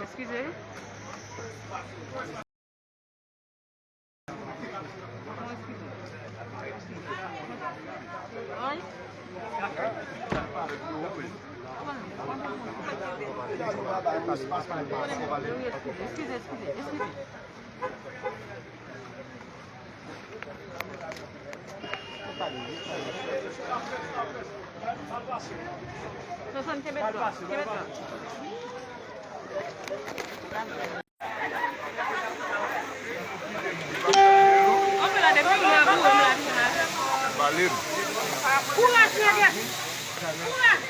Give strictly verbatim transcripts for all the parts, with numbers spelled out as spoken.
Eskize. Eskize, eskize, eskize. Sosannte mèt la, kenbe sa. Anpil la depi mwen boure m la vin la. Bale m. Kouraj nèg. Kouraj.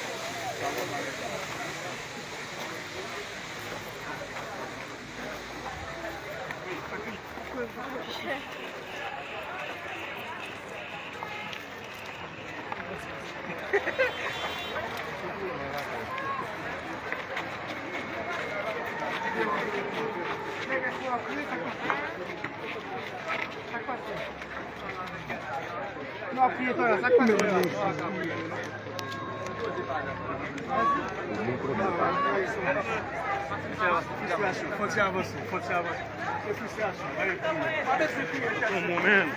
Fristrasyon, fò ti avanse, fò ti avanse. Se fristrasyon, pa ret kriye. Pa bezwen kriye. Yon moman.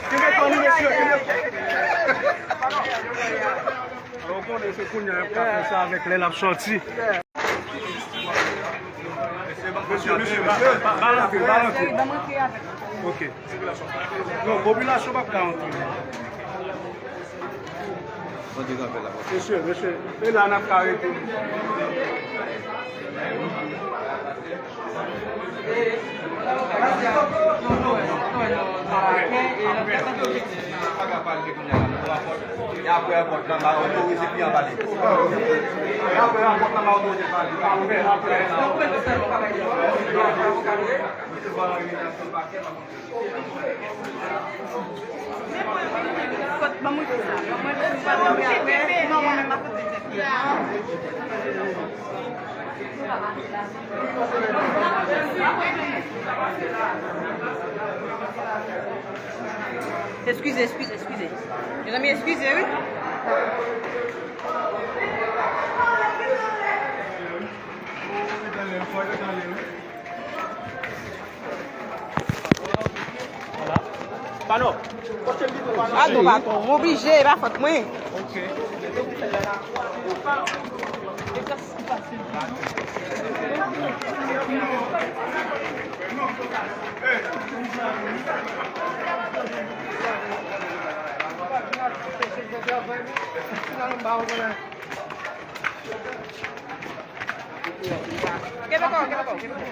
Kenbe kò nou, mesye, kenbe kò. Alò, w konnen se kounye a y ap ka fè sa avèk lè l ap sòti. Mesye, mesye, ba, ba, ba rantre, ba rantre. Ok. Non, popilasyon p ap ka antre. Mesye, mesye, e la n ap ka rete. E apre rapò nan ba otorize kliyan pale. E apre rapò nan ba otorize pale. Apre, apre. Eskize, eskize, eskize. Mezanmi, eskize, wi. Pano. Pado, patwon. M oblije, e pa fòt mwen. Ok. Kenbe kò w, kenbe kò w, kenbe kò w.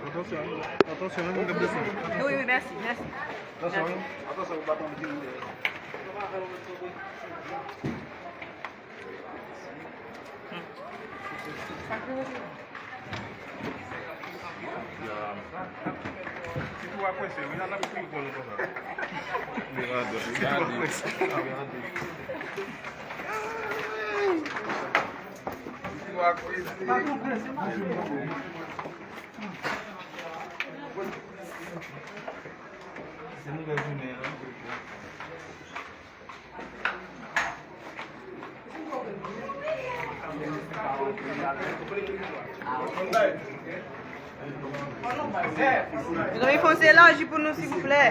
Atansyon, atansyon, moun k ap desann. Wi, wi, mèsi, mèsi. Atansyon, wi. Atansyon, pou baton vini. Mezanmi, fè yon ti elaji pou nou, silvouplè.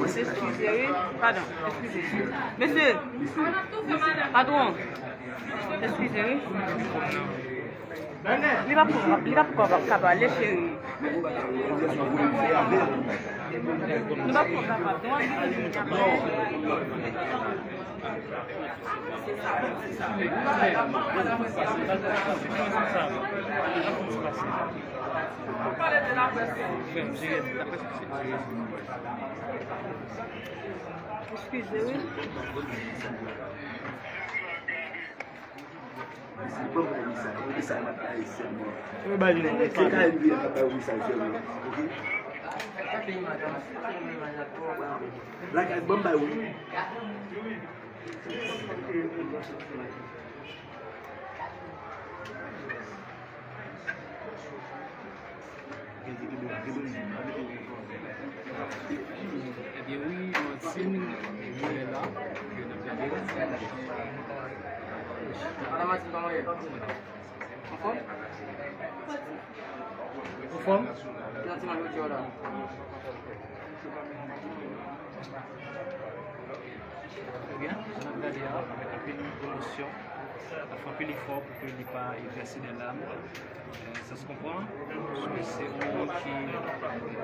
Eskize, wi. Padon, eskize. Mesye, patwon, eskize, wi. Li p ap, li p ap kapab, kapab pale, cheri. Nou p ap kapab, nou ap vin vin kapab. Eskize, wi. Mesye, ban mwen wi sa, wi sa, m ap bay sèlman. Mwen bay nou, mesye. Se K N B F ap bay wi sa sèlman, oke? Lakay, ban m bay ou. Ebyen wi, Martine, nou la, ke n ap gade. Madan Martine, kòman w ye? Anfòm? Anfòm? Ki jan ti manje w la? Ebyen, jan n ap gade a, avèk anpil emosyon, l ap fè anpil efò pou ke li pa vèse de lam. Euh, ça se comprend, paske se yon moun ki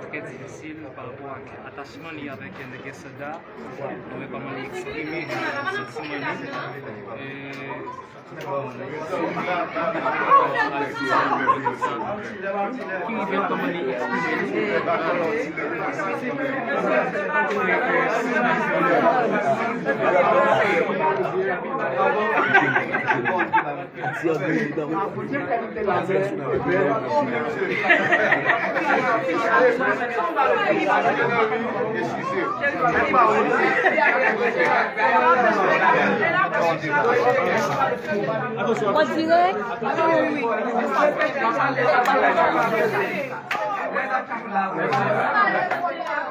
trè difisil pa rapò ak atachman li avèk nèg Sanda. Nou wè kòman li eksprime santiman li. Euh, On dirait.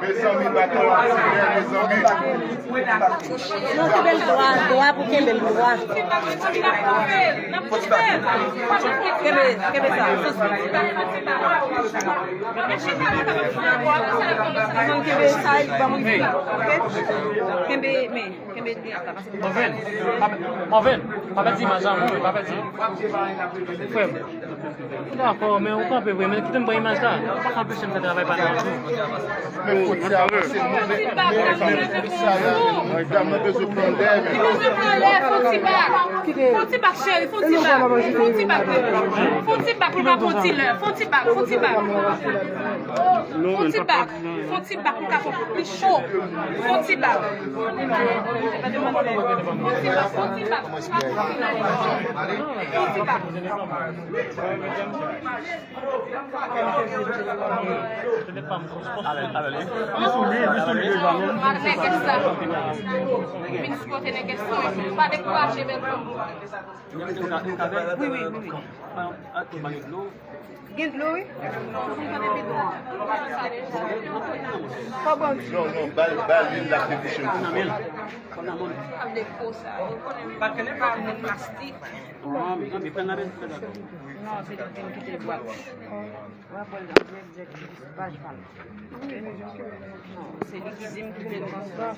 Mezanmi, baton an file, mezanmi. Nou kenbe l dwa, dwa pou kenbe l dwa. Kenbe, kenbe sa. Kenbe sa, li ban mwen. Kenbe, men. Marvin, pa pè-, Marvin, pa pèdi imaj la non, pa pèdi. Frè m. Dakò, men ou kanpe vre, men kite m pran imaj la. Ou pa ka anpeche m fè travay pa nou an tou. Men kote a, se nou, men, men, men, sa la, dam nan bezwen pran lè, men. Li bezwen pran lè, fon ti bak. Fon ti bak, cheri, fon ti bak. Fon ti bak, fon ti bak, pou l ka pran ti lè. Fon ti bak, fon ti bak. Fon ti bak. Fon ti bak, pou l ka fè pli cho. Fon ti bak. Fon ti bak, fon ti bak. Fon ti bak. Li sou li, li sou li deja menm. Nègès la. Vin sipote nègès la. Pa dekouraje, bèl fanm. Wi, wi, wi, wi. Gen dlo, wi. Fò ban ti. Non, non, ba l, ba l, li l ap debouche l pou kò l. Ap depo sa. Yo konnen pa moun plastik. Non, se li ki vin kite bwat. Rapò l dirèk, dirèk, paj pa l. Non, se li ki di m kite l konsa.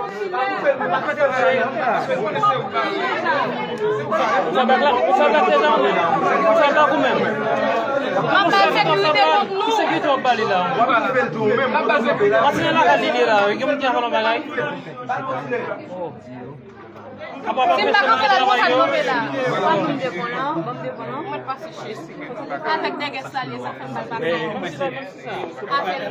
Ou fè bak la, ou fè bak deja ou menm. Ou fè bak ou menm. Ki sekirite w ap ba li la? Martine lakay li ye la, gen moun ki ap fè l yon bagay. Ti bak an fè la konsa l tonbe la. Ban m de bon lan, ban m de bon lan. Avèk nègès la li ye, sa fè m mal pase. Avèk.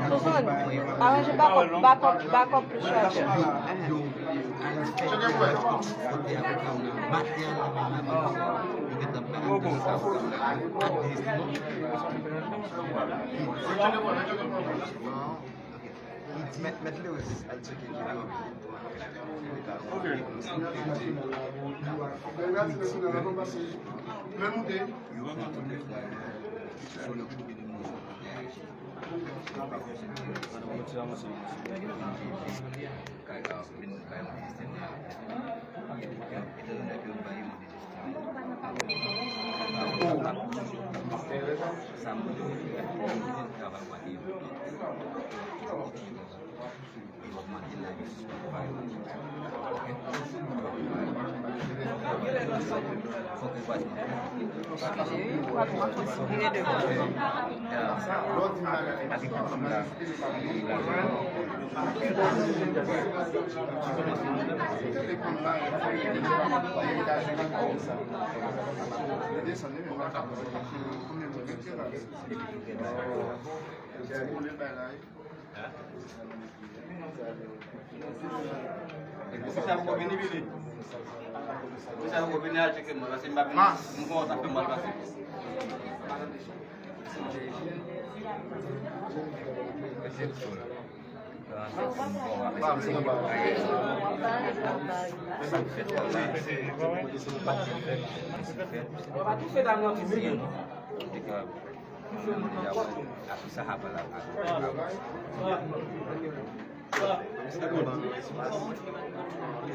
Suzanne, aranje bakòp, bakòp, bakòp pou chwazi. Mèt, mèt Lewis al tcheke videyo. Ok. Lè gradye nasyonal la, nou pase lè moute. Epi sa poko vini, vini. Epi sa poko vini, al tcheke mwen, paske m pa vini. M konnen sa fè mal pase.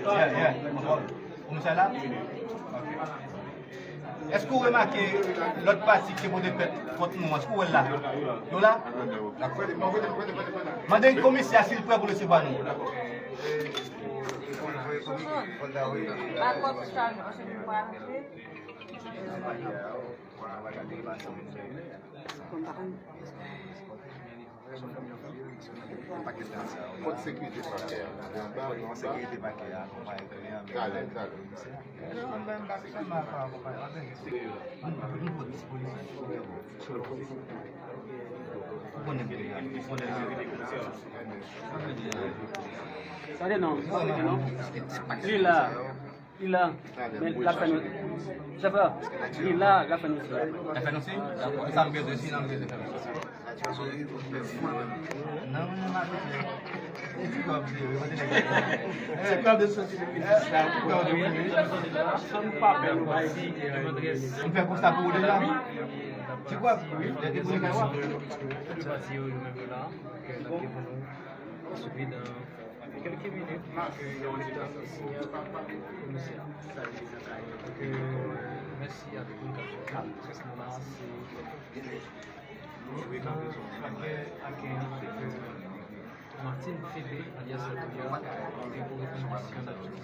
Yeah, yeah. Ou misye la? Ok. Èske w remake lòt pati ki te pote pèt kont nou an? Èske w wè l la? Yo la? Mande komisè a si l prè pou resevwa nou. Backup sa, nou, se nou pa aranjé. Kot sekirite pakè a? Anba, non, sekirite pakè a, nou pa ekri anmè. Talè, talè. Tande non, non. Li la. Li la. Men l ap fè nou. Chèf la. Li la, l ap fè nou siy. L ap fè nou siy? Dakò. E sa m bezwen, siy la m bezwen fè nou. Nan, men m abitye. E ti kòb li ye, wi, mande nèg la. Ti kòb de soti depi dis la, ti kòb de soti. Chanm pa bèl, ou bay ti, e, adrès. M fè konsta pou ou deja. Ti kòb, wi, lè te pou li kay w ap. Tout pati yo, yo menm yo la. Kè n ap gen pou nou. Swivi nan Kèlke minit ke yo rete ap siyen komisè a. Donk, mèsi a tout moun k ap swiv. Jis moman an, se Martine Phébé, alyas Latoya, ki te pou reponn kesyon nan jodi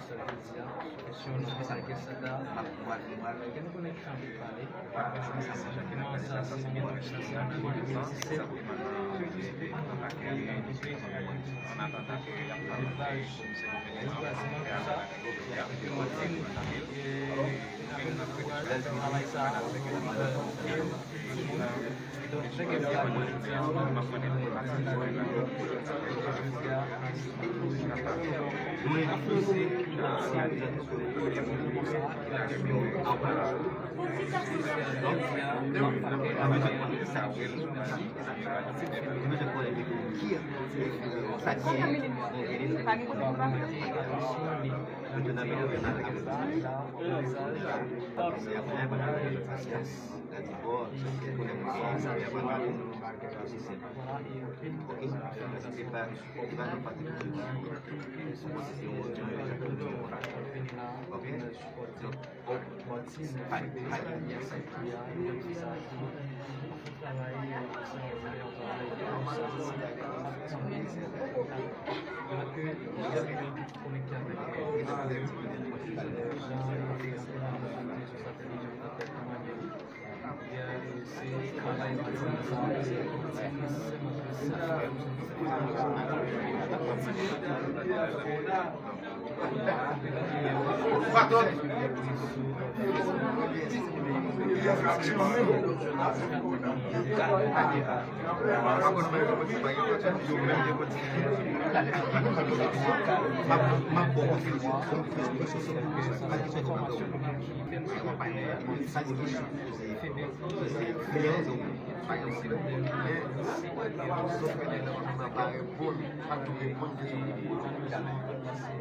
a. Kesyon nan sa ke sa ta, ke nou konnen ki jan pou pale.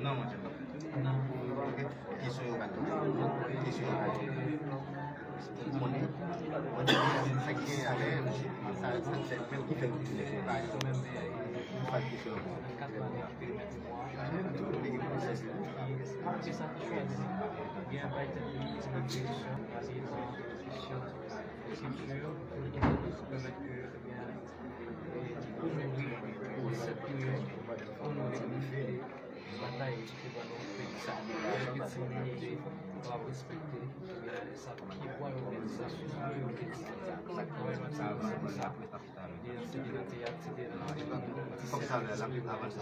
Non, mwen, Kesyon yo pa tou. Kesyon yo pa tou. Ou konnen, mwen te di sa ki gen avè sa, sa, sa menm ki fè m di pa yo menm, pa kesyon yo. Gen yon bay tèt li, se pa direksyon, se kesyon, se kesyon, pou pèmèt ke, ebyen, e, onore konsèp nou yo, onore batay ki te ban nou peyi sa. Epi ti moun yo te kapab respekte, ebyen, sa ki pwa yo, sa sou yo te di. Sa ki pwa yo, sa, sa, sa. Li ansegne nan teyat, se te nan disèt, se te nan disèt ki pwochen.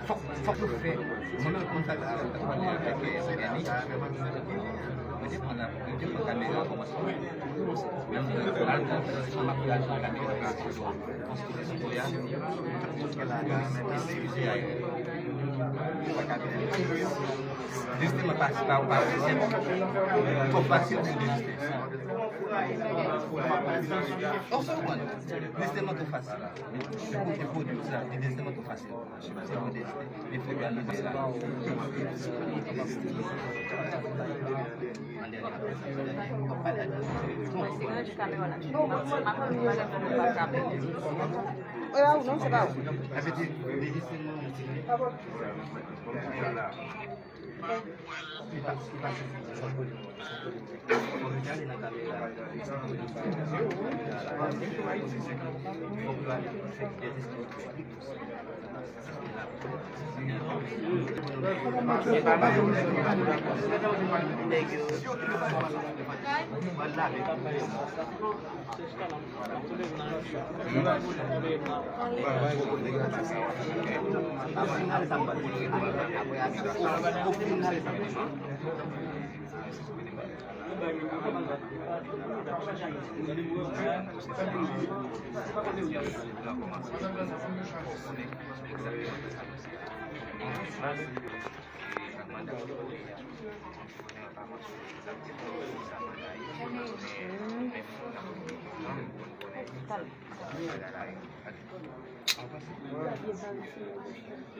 Fòk, fòk nou fè. Mwen menm, konn sa, sa pale avèk, eh, Sogani. Mwen te pran, mwen te pran kamera kòmansman. Menm, eh, ann ap gade kamera. Konstwi sou ya. Eskize a yo. Jisteman, pa, pa, pa, twò fasil pou deziste. Ou konprann? Jisteman, twò fasil. Se pou, se pou di sa, li jisteman twò fasil. Se pou deziste. Men fòk yo analize sa. Mwen di kamera la. Mwen pa konn mwen pa lè mwen pa ka. E pa ou non, se pa ou.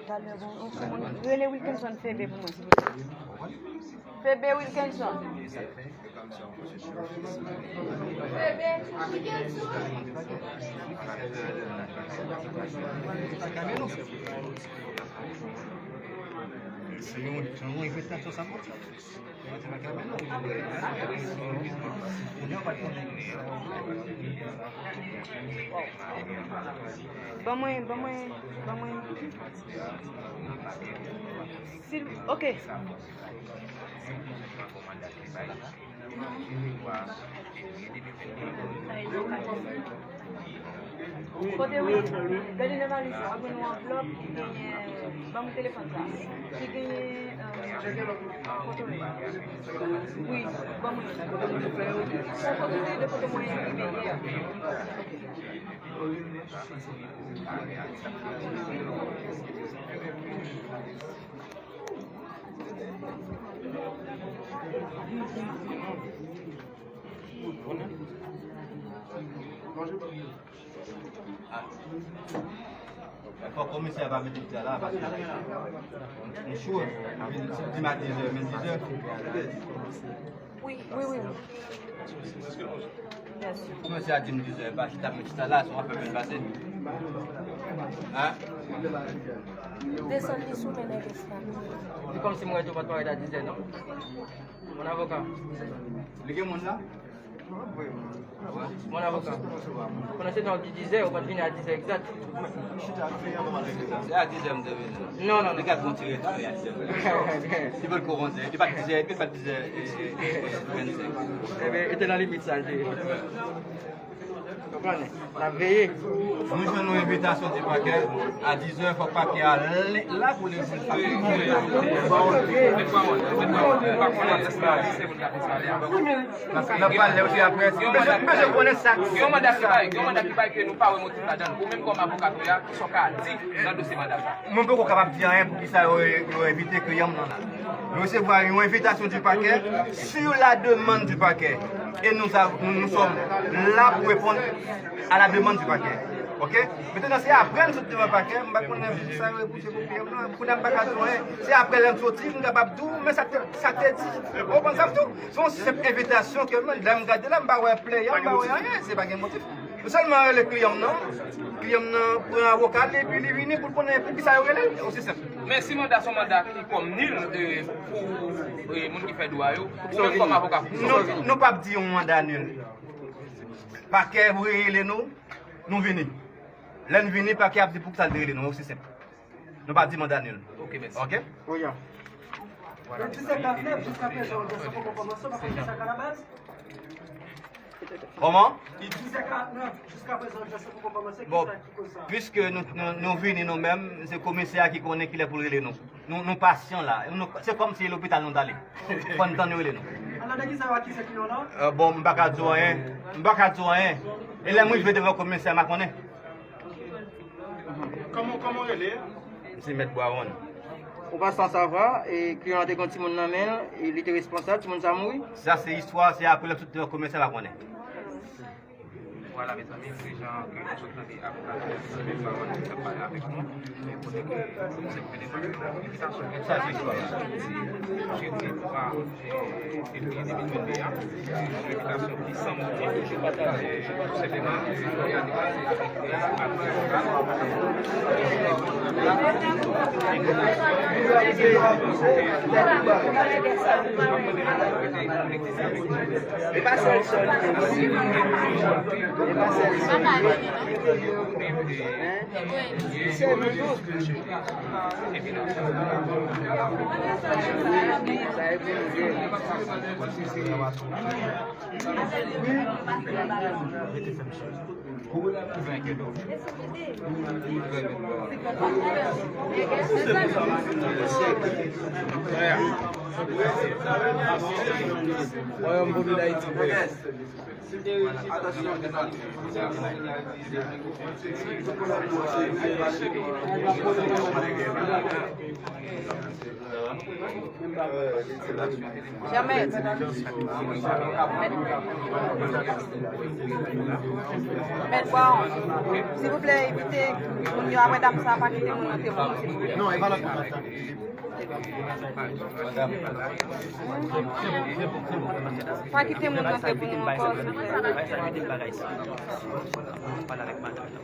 Talè, bon, yon timoun, rele Wilkinson Febe pou mwen, silvouplè. Febe Wilkinson. Febe Wilkinson. Se yon, se yon enfestasyon sa. Ban mwen, ban mwen, ban mwen. Sil, ok. Kote wi? Gade nan valiz la, w ap jwenn yon anvlòp ki genyen, ban mwen telefòn sa. Ki genyen, euh, foto li. Wi, ban mwen. Se foto, se de foto mwen enprime yè. Fòk komisè a pa mete chita la, paske m sure, di m a dizè, men dizè. Wi, wi, wi, wi. Yes. Komisè a di m dizè, pa chita, men chita la, se yon afè byen pase. Hein? Desann li sou men nèg esklav. Se kòmsi m wè yo pa t parèt a dizè, non? Mon avoka. Li gen moun la? Mon avoka, pandan se tan w di dizè, ou pa t vini a dizè egzat. Se a dizè m te vini. Non, non, non. Li ka kontinye travay a dizè. Li pa t ko onze, li pa t dizè, li pa t dizè, e, e, e, vennsenk. Ebyen, e te nan limit sa, l te ye. Konprann? N ap veye. Nou jwenn yon envitasyon di pakè a dizè, fòk pakè a la pou li. N ap pale osi apre. Mwen, mwen, mwen konnen sa. Gen yon manda ki bay, gen yon manda ki bay ke nou pa wè motif ladan l. Ou menm kòm avoka tou a, kisa w ka di nan dosye manda sa? Mwen poko kapab di anyen poukisa yo, yo envite kliyan m nan la. Nou resevwa yon envitasyon du parquet sur la demande du parquet. Et nous, av- nous, nous sommes là pour répondre à la demande du parquet. Ok? Mentnan, se apre n sot devan pakè, m pa konnen sa yo repousse pou kliyan m nan. Kounye a m pa ka di anyen. Se apre lè m soti, m kapab di w, men sa te, sa te di. Ou konprann sa m di w? Se yon senp envitasyon ke mwen, lè m gade la, m pa wè pleyè, m pa wè anyen. Se pa gen motif. M sèlman rele kliyan m nan. Kliyan m nan pran avoka l, epi li vini pou l konnen poukisa yo rele l. Osi senp. Men si manda se yon manda ki kòm nil, e, pou, e, moun ki fè dwa yo, ou menm kòm avoka, pou sa w di? Nou, nou p ap di yon manda nil. Pakè rele nou, nou vini. Lè n vini, pakè ap di poukisa l te rele nou. Osi senp. Nou pa di manda nil. Ok, mèsi. Ok? Oya. De dizèt a nèf, jiska prezan, odyans lan poko kòmanse, pa konn kisa k a la baz. Kòman? Dizèt a nèf, jiska prezan, odyans lan poko kòmanse, bon, kisa ki koz sa? Piske nou, nou, nou vini nou menm, se komisè a ki konnen kilè pou l rele nou. Nou, nou pasyan la. Nou, se kòmsi e lopital nou t ale. Fò n tann yo rele nou. Alò, de kisa yo akize kliyan w lan? Euh, bon, m pa ka di w anyen. M pa ka di w anyen. E lè m rive devan komisè a, m a konnen. Kòman, kòman w rele? M se Mèt Bwawon. Ou pa san sava, e kliyan an te gen yon timoun nan men l, e li te responsab, timoun sa mouri? Sa se istwa, se apre lè m sot devan komisè m a konnen. Vwala, mezanmi, se jan ke nou sot tande avoka nou, Mèt Bwawon, ki t ap pale avèk nou, men kote ke komisè gouvènman, envitasyon ke sa se istwa la. Jedi twa fevriye de mil vennde a, yon envitasyon ki san motif, e, tou senpleman, e, pou y ale pale avèk E pa sèl sè l. E pa sèl sè l. Hein? Se nou tout. Sa e pou nou. Wayòm Popilè Ayiti. James. Mèt Bwawon, silvouplè, evite moun yo, apre dam sa, pa kite moun nan te moun, silvouplè. Pa kite moun rantre pou nou ankò, silvouplè.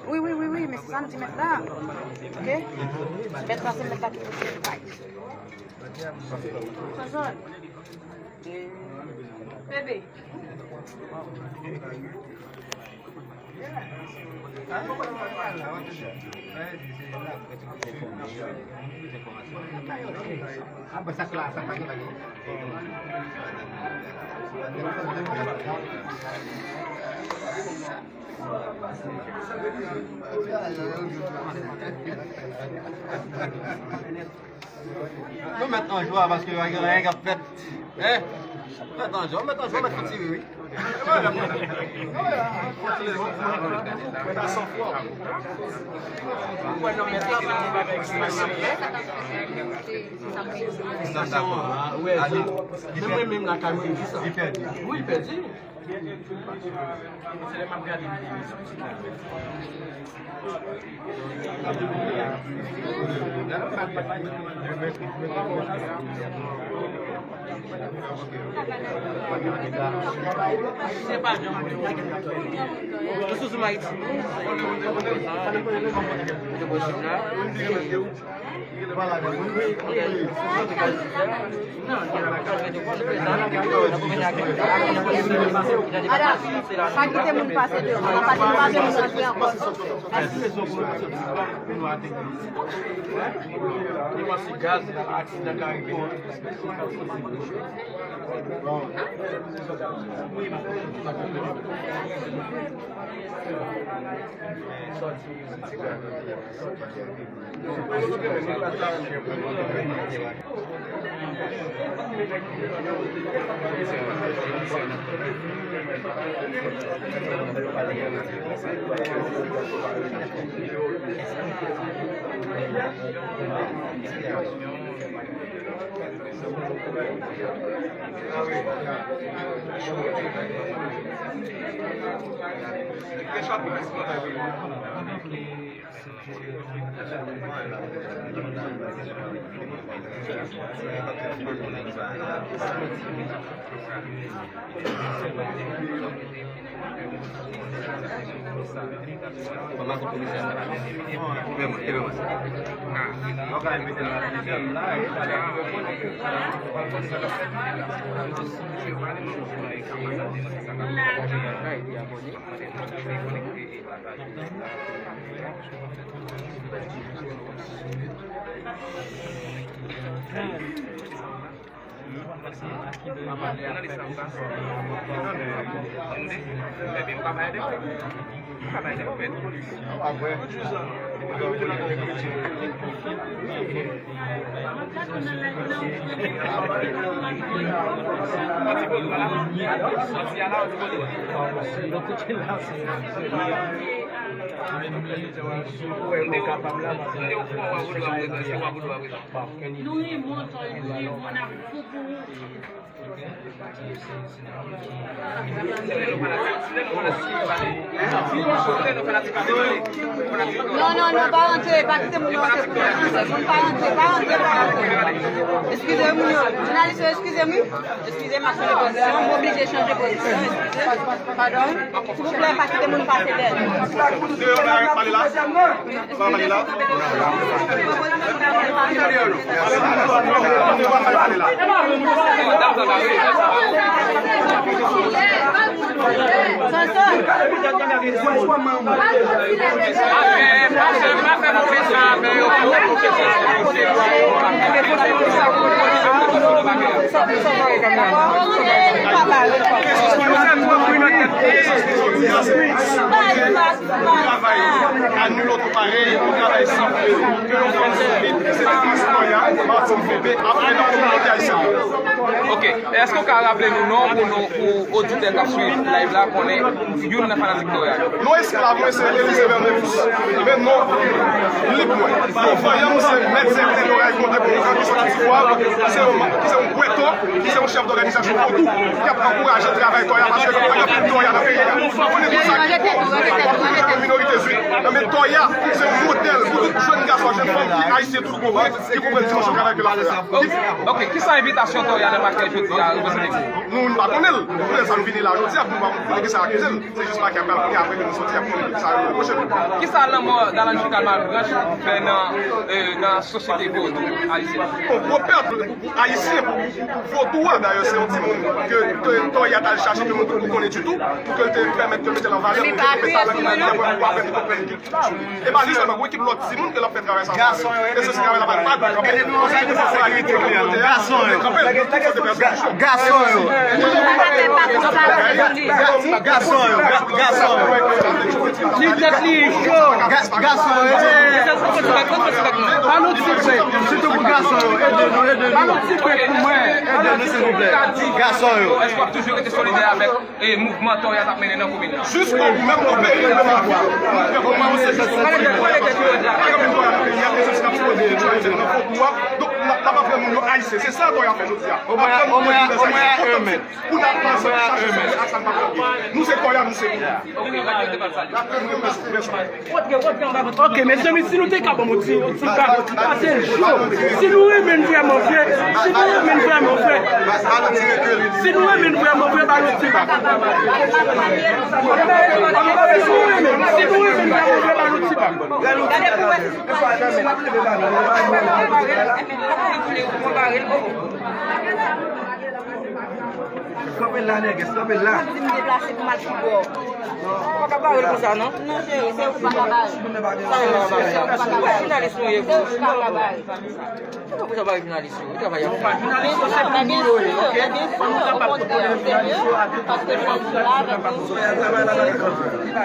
Wi, wi, wi, wi, men se sa m di mèt la. Ok? Mèt la, se mèt la ki pou fè bagay. Sozòn. Bebe. Nou mèt an jwa paske pa gen anyen k ap fèt. Hein? Mèt an jwa, mèt an jwa, mèt fè ti ri, wi. Menm mwen menm lakay mwen di sa. Wi, pèdi. Ala, pa kite moun pase devan, pa kite moun rantre ankò. Nou renmen w, Tòy, nou renmen w, n ap fou pou ou. Non, non, non, pa rantre, pa kite moun nan rantre pou nou. Moun pa rantre, pa rantre, pa rantre. Eskize, moun yo, jounalis yo, eskize m, wi. Eskize m, m ap chanje pozisyon, m oblije chanje pozisyon, eskize. Padon. Silvouplè, pa kite moun pase dèyè. Pale la. Travay anile oto parèy, yon travay san fè, ke yo fè l sou vit, se te Victoria, Martine Phébé, ap fè nan kominote ayisyèn nan. Ok, èske w ka raple nou non pou nou, pou oditè k ap swiv live la, konnen youn nan fanatik Toya yo? Non esklav mwen se Elysée Vernet Pouce. Men non lib mwen. Non vanyan m se Mèt Sèten Toya Konde Bonkan ki soti Tivwa, ki se yon, ki se yon gwètò, ki se yon chèf dòganizasyon vodou, ki ap ankouraje travay Toya, paske nou pa gen anpil Toya nan peyi a. Ou konnen tout sa ki bon, nou se yon minorite wi. Nan men Toya, se yon modèl pou tout jèn gason, jèn fanm ki ayisyen tout bon vre, ki konprann dimansyon travay ke l ap fè a. Ok, kisa envitasyon Toya nan makèt jodi a reprezante pou ou? Nou, nou pa konnen l. Pou lè sa nou vini la jodi a, pou nou pa konnen kisa akize l. Se jis makèt la pral konnen apre ke nou soti, ap konnen kisa yo repwoche l. Kisa lanmò Dalanjika Malbranch fè nan, eh, nan sosyete vodou ayisyèn? Yon gwo pèt pou ayisyen, pou, pou vodou a. Dayè, se yon timoun ke, ke Toya t al chache, ke nou tout nou konnen ditou, pou ke l te pèmèt ke l mete l an valè, pou l mete talan li nan li a, pou l aprann li konprann kilti. E pa li sèlman, gon ekip lòt timoun ke l ap fè travay sa. Gason yo, e se travay la pa, pa, pa, ede nou, ede nou fè sa, ede nou fè sa. Gason yo. Gason yo. Gason yo. Gason yo. Li tèt li cho. Gason yo, ede. Ba nou ti brèk. Sitou pou gason yo, ede nou, ede nou. Ba nou ti brèk pou mwen, ede nou, silvouplè. Gason yo. Èske w ap toujou rete solidè avèk e mouvman Toya t ap mennen nan komin nan? Jiskobou, menm o peri de la vi, nou fè kòman nou se jis yon ti pwen. Pa gen menm Toya nan peyi a, e se sa k ap sipoze Toya nan fon pou a. Donk, n ap, n ap aprann moun yo ayisyen. Se sa Toya fè jodi a. Omwen, omwen, omwen a enmen. Pou n ap panse, chache sòti a sa n pa konprann. Nou se Toya, nou se moun. Ok, mezanmi, si nou te ka ban m yon ti, yon ti bak, pase l cho. Si nou renmen n vrèman vre, si nou renmen n vrèman vre, si nou renmen n vrèman vre, ba nou ti bak. Si nou renmen, si nou renmen n vrèman vre, ba nou ti bak. Gade pou wè si sou paj la menm. Konpare l, konpare l. Kanpe la, nègès, kanpe la. Di m deplase pou m al pi bò. Ou pa ka bare l konsa, non. Non, cheri, se ou ki pa ka bare. Sa menm pa ka bare. Wè, jounalis nou ye, vre. Ou pa ka bare. Se pa pou sa bare jounalis yo. Yo travay ap fè. Jounalis yo, se pou nou yo ye, oke? Pou nou kapab kontwole jounalis yo a tout. Travay la p ap kanpe.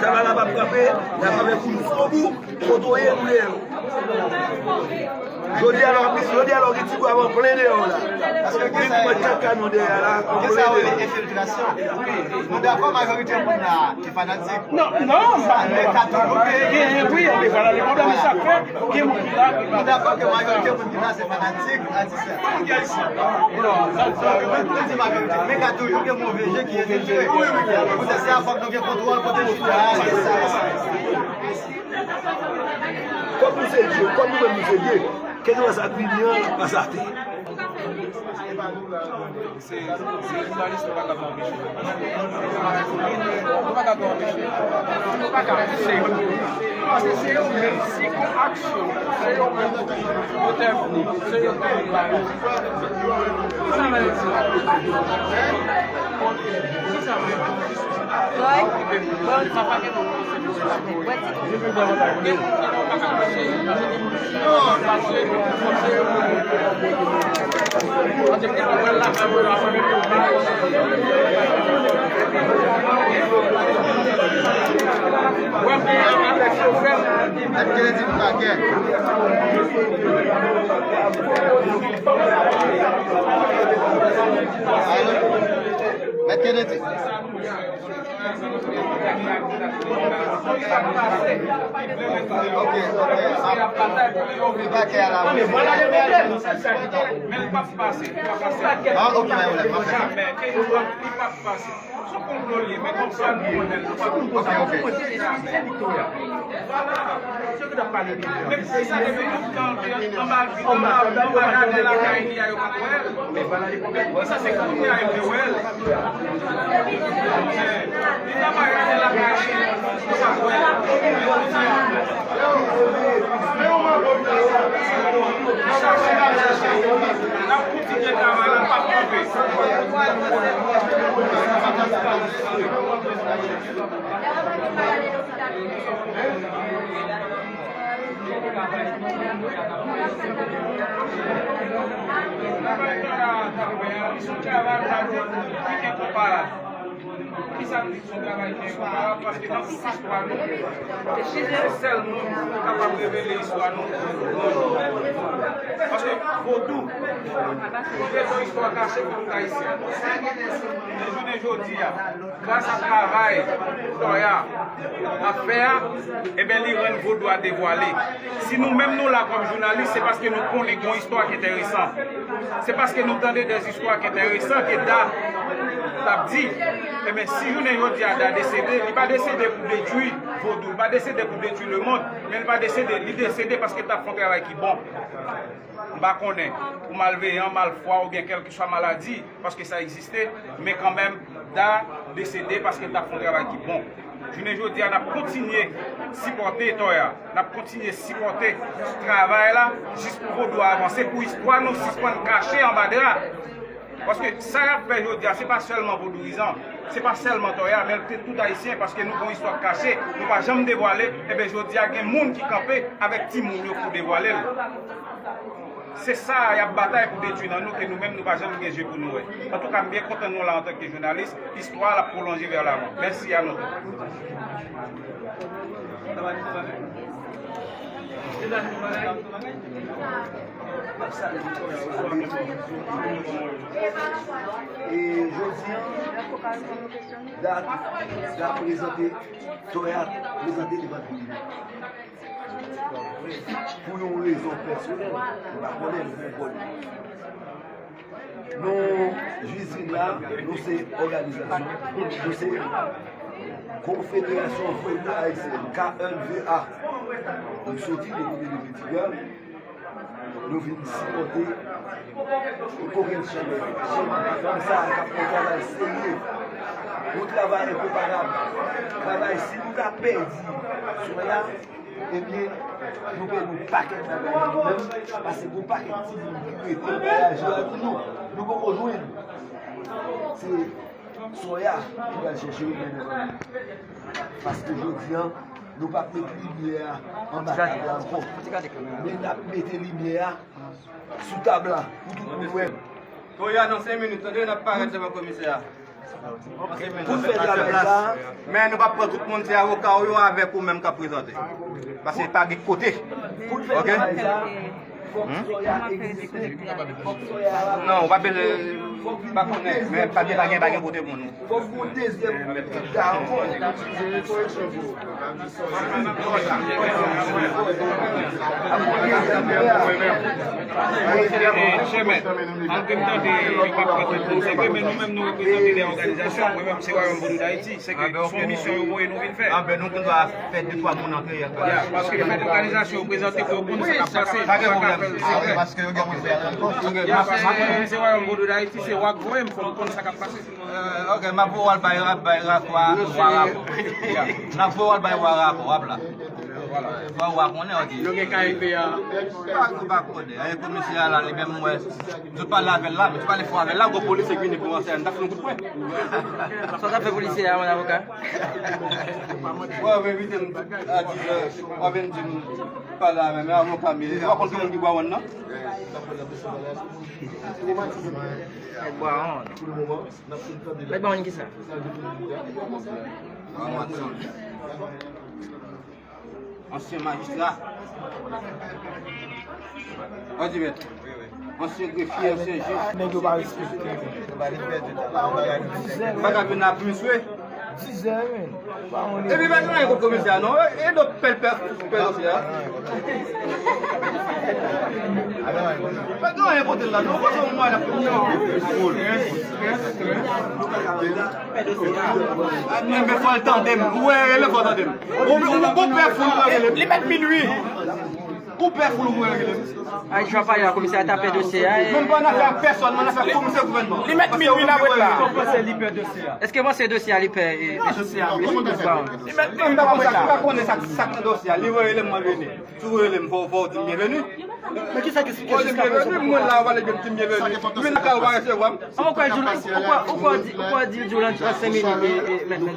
Travay la p ap kanpe. N ap avèk ou jiskobou. Kote w ye, nou dèyè w. Jodi a la, jodi a la, w gen ti gwav an plen dèyè w la. Paske gen sa, gen kaka nan dèyè la, an plen dèyè. Sa rele enfiltrasyon. Nou dakò majorite moun la e fanatik. Non, non, sa. Men ka toujou gen, gen, wi, men vwala, le pwoblèm sa fè gen moun ki la ki pa. Nou dakò ke majorite moun ki la se fanatik atis la. Tout moun ki ayisyen. Non, sa, sa. Donk, mwen, mwen di majorite, men ka toujou gen move je ki enfiltre. Poutèt sa, fòk nou gen kontwòl kote nou chita a, e sa, e sa. Kòm nou se Dye, kòm nou menm nou se Dye, kèlkeswa sa k vini an, l ap pase atè. Se, se jounalis nou pa kapab anpeche. Nou pa kapab anpeche. Nou pa ka pouse yo. Paske se yo menm, si gon aksyon, se yo menm ki entèvni, se yo ki ba nou. Sa vle di. Sa vle di. Boy, boy, Mèt Kennedy. Ok, ok. Li pa kè a la. Men li p ap pase, li p ap pase. Ah, ok, pa gen pwoblèm, m ap fè sa. Jamè, ke li p ap pase. Se konplo l ye, men konplo a nou konnen l, nou pa konplo sa. Ok, ok. Vwala. Menm si sa te vin tout tan, anba, anba, anba jaden lakay li a, yo pa t wè l. Men sa se kounye a yo te wè l. Li t ap al rache lakay li, yo pa t wè l. N ap kontinye travay la, n p ap kanpe. Travay sa a, travay la, li se yon travay, sa vle di, ki gen konparab. Poukisa m di se yon travay ki enkonparab? Paske nan tout istwa nou, se Jezi sèl moun ki kapab revele istwa nou. Paske vodou, se yon istwa kache pou tout Ayisyen. Men jounen jodi a, gras a travay Toya ap fè a, ebyen, li rann vodou a devwale. Si nou menm nou la kòm jounalis, se paske nou konnen gen yon istwa ki enteresan. Se paske nou tande de zistwa ki enteresan ke Da t ap di. Ebyen, si jounen jodi a Da desede, li pa desede pou detwi vodou, li pa desede pou detwi lemonn, men li pa desede, li desede paske l t ap fè yon travay ki bon. M pa konnen, ou malveyan, malfwa, oubyen kèlkeswa maladi, paske sa egziste, men kanmenm, Da desede paske l t ap fè yon travay ki bon. Jounen jodi a, n ap kontinye sipòte Toya, n ap kontinye sipòte travay la, jis pou vodou a avanse, pou istwa nou sispann kache anba dra. Paske sa y ap fè jodi a, se pa sèlman vodouyizan, se pa sèlman Toya, men se tout Ayisyen, paske nou gen yon istwa k kache, nou pa janm devwale, ebyen jodi a gen moun ki kanpe avèk timoun yo pou devwale l. Se sa y ap batay pou detwi nan nou, ke nou menm nou pa janm gen je pou nou wè. Antouka, m byen kontan nou la antanke jounalis, istwa a l ap pwolonje vè lavan. Mèsi a nou tout. E jodi a, Da, Da prezante, Toya prezante devan tribinal. Pou yon rezon pèsonèl, nou pa konnen, nou konn konnen. Nou jis vin la, nou se òganizasyon, nou se Konfederasyon Vodou Ayisyèn, K N V A. Nou soti de kote de Pitigan, nou vin sipòte kokenn chanm, chanm fanm sa a k ap fè yon travay serye. Yon travay enkonparab. Travay, si nou ta pèdi swen la, ebyen, nou pèdi yon pakèt bagay nan nou menm, paske gon pakèt timoun ki rete voyaje avèk nou, nou poko jwenn. Se Sòya ki pral chèche yo mennen ban nou. Paske jodi a, nou p ap met limyè a anba tab la ankò. Men n ap mete limyè a sou tab la pou tout moun wè. Toya, nan senk minit, tande, n ap parèt devan komisè a. Pou n fè travay sa a. Men nou p ap pran tout moun, se avoka w yo avèk ou menm k ap prezante. Paske pa gen kote. Pou n fè travay sa a, fòk Sòya egziste. Fòk Sòya la. Non, ou pa bezwen, pa konnen, men pa gen, pa gen, pa gen kote pou nou. Fòk gon dezyèm tab ankò. Chèmen, malgre m tande yo pa pran tout moun, se vre, men nou menm nou reprezante de òganizasyon. Mwen menm, se Wayòm Vodou Dayiti. Se ke se yon misyon yo voye nou vin fè. Anben, nou konn fè de twa moun antre. Ya, paske fòk òganizasyon yo prezante pou yo konn sa k ap pase. Pa gen pwoblèm. Paske yo gen moun fè. Ya, paske se Wayòm Vodou Dayiti, se w ak voye m, fò m konn sa k ap pase. Euh, ok, m ap voye w al bay, bay Rakò a, Wa Rakò. M ap voye w al bay Wa Rakò, w ap la. Wa, Wa konnen, ok. Nou gen K M P a. Wa, ou pa konnen. E komisè a la, li menm, mwen, nou pale avè l la, nou pale fò avè l la, gwo polisye ki vini pou antre, nou ta fè yon kout pwen. Sa w t ap fè polisye a, mon avoka? Wè, w envite m a dizè, w ap vin di m pale avè m, men avoka m ye. Ou pa konn ki moun ki Bwawòn nan? Mèt Bwawòn. Mèt Bwawòn ki sa? Ansyen majistra. Odi mèt. Ansyen grefye, ansyen jij. Nèg yo pa respekte. Bagay vin ap misye. Dizè, men. Epi pa gen anyen kont komisè a non. E do pèl pèl pèl dosye a. Pa gen anyen kont l la non. Kote yon mwa la pou men fò l tande m. Ou wè rele fò tande m. Ou ou ou pè foul ou wè rele m. Li mèt minwi. Ou pè foul ou wè rele m. Ay, jan pa ya, komisè a ta pè dosye a. Mwen pa nan afè pèsòn, mwen nan afè komisè gouvènman. Li mèt minwi nan wèt la. Èske w panse dosye a li pè? Dosye a, wi. Li mèt minwi nan wèt la. Ou pa konnen sa k nan dosye a. Li wè rele m mwen vini. Si w rele m, fò w di m byenveni. Men kisa ki, ki jiska prezan? Mwen la, w ale di m byenveni. Mwen nan kay ou pa resevwa m. Ou kwè di, ou kwè, ou kwè di, ou kwè di, di w lan senk minit e, e, mèt, mèt.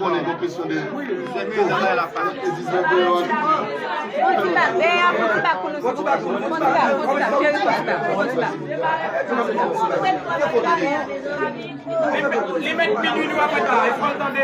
Fon ti bak, e, fon ti bak pou nou, silvouplè. Fon ti bak, fon ti bak, cheri, fon ti bak, fon ti bak. Li mèt minui nou ap ret la, e fò l tande.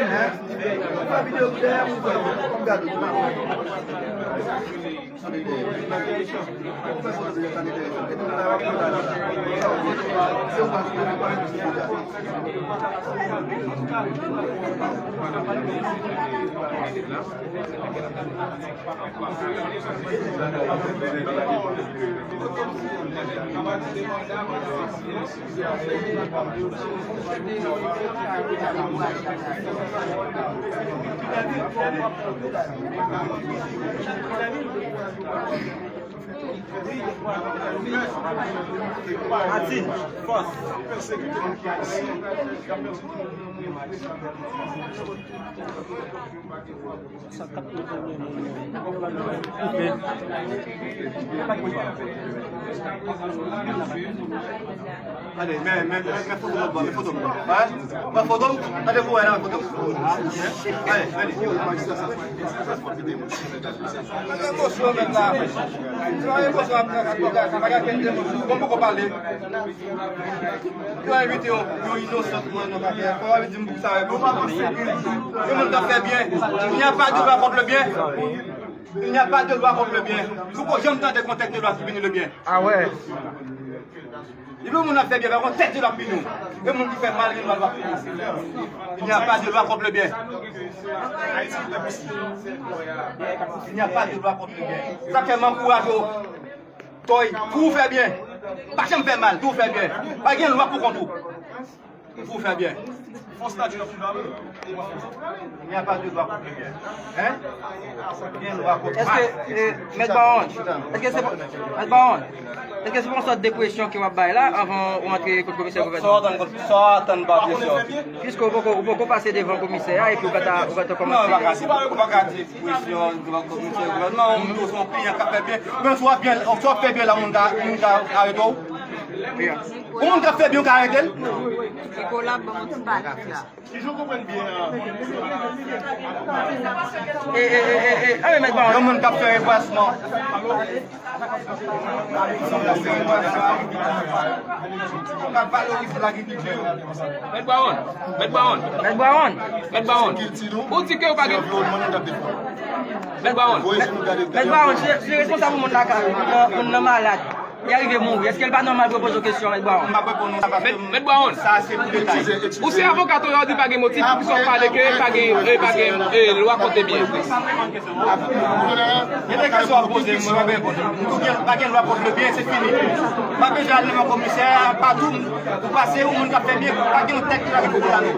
Martine, fòs. Gade, men, men, men, men foto m, men foto m. Wè, wè foto m, gade pou wè nan foto m. Gade, gade. Nan emosyon menm la. Nan emosyon ap nan bagay, sa bagay fè emosyon. Bon, poko pale. Yo envite yon, yon inosan pou mwen nan bagay. Fò w di m pou sa. Yon moun k ap fè byen. Il n'y a pas de loi contre le bien. Il n'y a pas de loi contre le bien. Ou poko janm tande konn tèt de lwa ki vini le byen. Ah ouais. Depi yon moun ap fè byen, pa konn tèt de lwa ki vini. E moun ki fè mal, gen lwa l ap vini. Il n'y a pas de loi contre le bien. Il n'y a pas de loi contre le bien. Sa fè m ankouraje w. Toy, pou w fè byen. Pa janm fè mal, pou w fè byen. Pa gen lwa pou kont ou. Pou w fè byen. Fòs la di nan fouda. Il n'y a pas de loi contre le bien. Hein? Gen lwa kont mal. Èske, eh, mèt Bawon, èske se pa, mèt Bawon, èske se pa yon sòt de presyon ke w ap bay la anvan w antre kot komisè gouvènman? Sa w atann, sa w atann pa presyon. Piske w poko, w poko pase devan komisè a epi w pa ta, w pa ta kòmanse. Non, w pa ka di, w pa ka di presyon devan komisè gouvènman, yon moun tou se yon kliyan k ap fè byen. Menm si w ap byen, si w ap fè byen la, moun ka, moun ka arete w. Yon moun k ap fè byen, w ka arete l? Nicolas, ban m yon ti pati la. Si je konprann byen, e, e, e, e, e, e, mèt Bawon. Yon moun k ap fè rebwasman. Yon moun k ap fè rebwasman. K ap valorize lagrikilti. Mèt Bawon, mèt Bawon. Mèt Bawon. Mèt Bawon. Ou di ke ou pa gen. Mèt Bawon. Mèt Bawon, se, se responsab moun lakay ou, moun nan, moun nan malad. Li arive mouri. Èske l pa nòmal pou yo poze w kesyon, Mèt Bawon? M ap reponn ou sa paske Mèt, Mèt Bawon, sa se pou detay. Ou se avoka tou, ou di pa gen motif, poukisa w pale ke pa gen, e, pa gen, e, lwa kont byen? Gen de kesyon w ap poze m, mwen pa reponn. M tou gen, pa gen lwa kont byen, se fini. Pa bezwen al nan men komisè, patou, ou pase, yon moun k ap fè byen, pa gen yon tèt ki la gen pou la nou.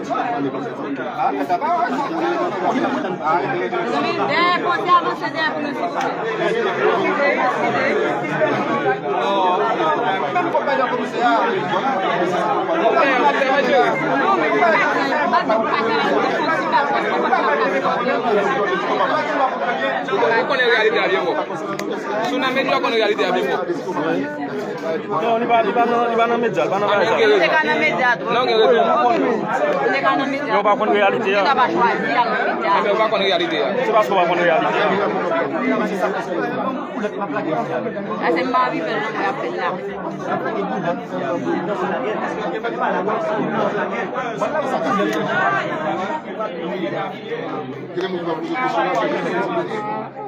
Zanmi, dèyè kote avanse dèyè pou nou, silvouplè. Ou konnen reyalite a byen bon. Si w nan medya, w konnen reyalite a byen bon. Non, li pa, li pa nan, li pa nan medya, li pa nan bagay sa. Li te ka nan medya, twò. Non, gen rezon. Li te ka nan medya. Yo pa konn reyalite a. Li te ka pa chwazi al nan medya. Enben, ou pa konn reyalite a. Se paske w pa konn reyalite a. Paske m pa rive nan mwen ap fè la. Gen moun ki pa poze kesyon la.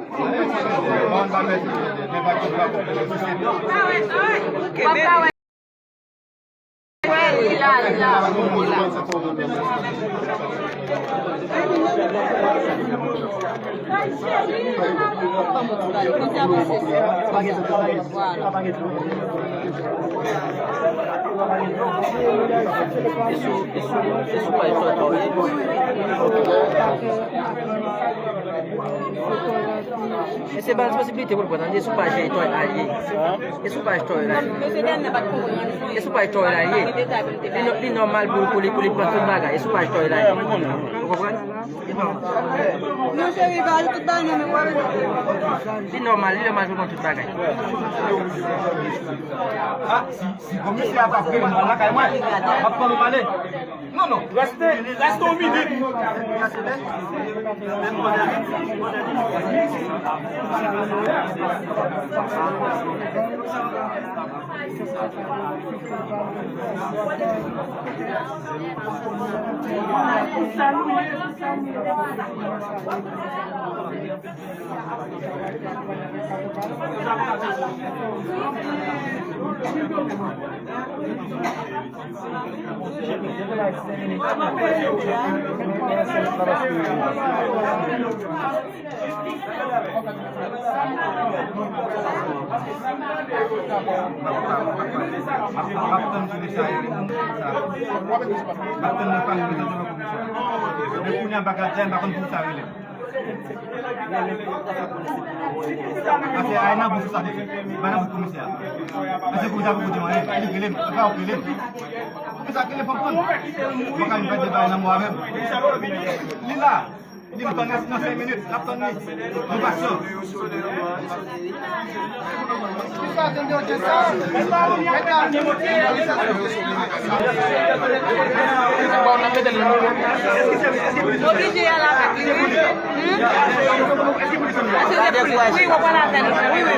E se ba l posiblite pou l pran, tande, sou paj Toy la ye. E sou paj Toy la ye. E sou paj Toy la ye. Li nò-, li nòmal pou, pou li, pou li pran tout bagay. E sou paj Toy la ye. Ou konprann? Li nòmal. Non, cheri, pa tout bagay nan men w. Li nòmal, li nòmal pou l pran tout bagay. Ah, si, si komisè a pa vle m pran lakay mwen, m ap pran m ale. Non, non. Reste, reste yon minit. Pase a nan bouch ou sa fè. Pa nan bouch komisè a. Pase komisè a pou kote mwen, li rele m, li pa rele m. Komisè a rele fòk tann. Mwen ka vin fè deba nan mwen avè m. Li la. Li m tann nan senk minit, n ap tann li. Nou pasyan. Oblije al avèk li, wi. Hmm? Wi, w ap al avè l. Wi, wi.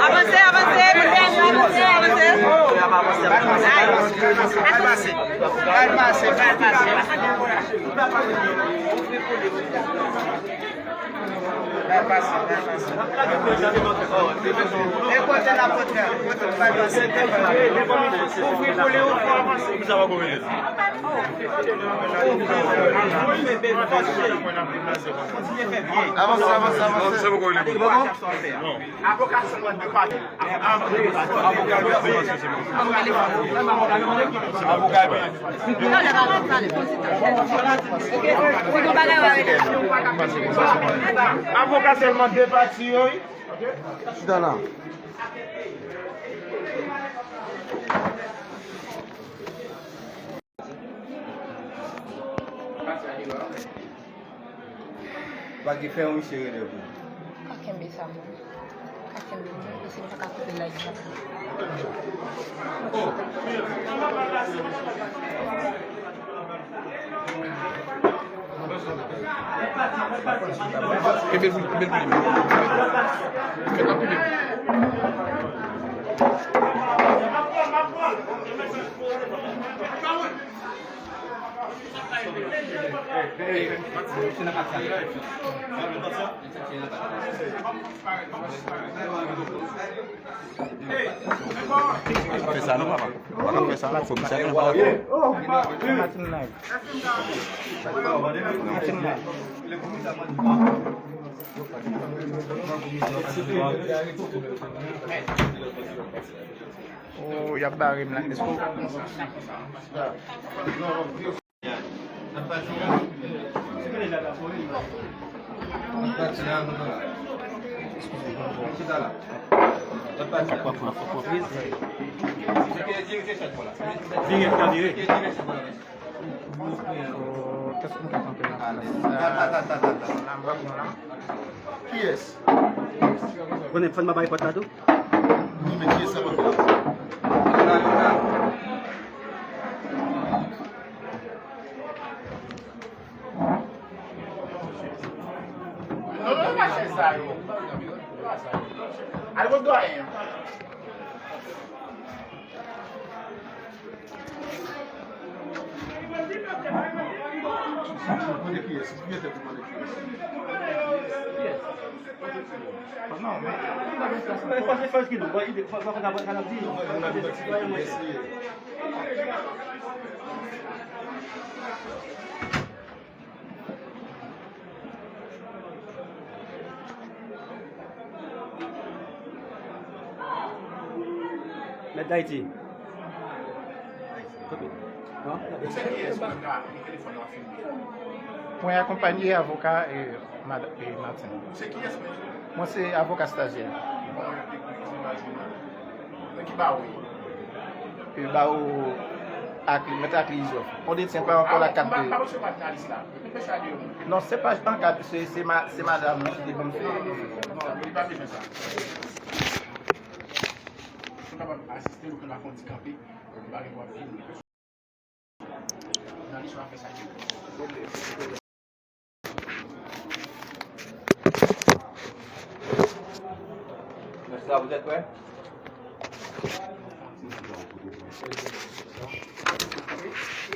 Avanse, avanse, avanse, avanse. Ay. Pase, pase, pase. Pase, pase. E kote la pote a? Kote pase? Avanse, avanse, avanse. Avoka sèlman de pati. Avoka. Avoka sèlman de pati yo, wi. Chita la. Pa gen fè yon misye rele pou. Pa kenbe sa. Kenbe l pou li, kenbe l pou li. Fè l ap kenbe l. Pa fè sa non, papa. Pa fè sa non, fò ki sa gen papa. Oh, y ap bare m la. Kiyès? Konnen fòn mwen bay pòt la tou? Wi, men kiyès sa pòt la? Non, non, pa chèz sa yo. Pa sa. Al kot dwayen an. Mande kiyès? Mete pou mande kiyès? Kiyès? Non, men. Men fò se fòs ki nou. Bon, ide, fò, fò, fò, fò, fò, fò, fò, Mèt Dayiti. Non? Se kiyès ki ka gen telefòn nan ap filme? Mwen akonpanye avoka e mad-, e Martin. Se kiyès menm? Mwen se avoka stazyè. Bon, e, e, e, imajine. Nan ki bawo ye? E bawo Akli, mèt Akli Izòf. Kondisyon pa ankò la kat de. Pa resevwa jounalis la. Mete mesye a deyò. Non, se pa ankò, se, se ma-, se madanm ki te ban m fè. Non, li pa bezwen sa. Si w kapab asiste l, ou konn ap fè yon ti kanpe, li pa gen dwa filme. Mèt la, vous êtes prêts?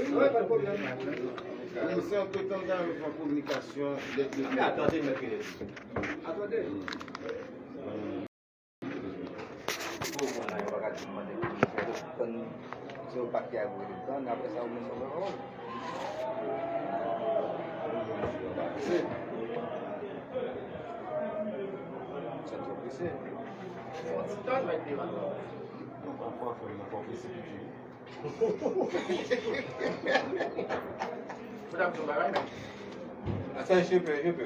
Wi, pa de pwoblèm. Wi, se yon pètan nan kominikasyon. Tande, mèt Kennedy. Tande. Bon, mwen la, yo pa ka di mande pou nou fè tann, se yon pakè a pou rete tann, apre sa, ou menm, ou pran pawòl. Sa twò prese. Fè yon ti tann, mèt Devan. Pafwa, fò nou pa presipite. Faut d'abord, bah ouais, mais... Attends, je peux, je peux.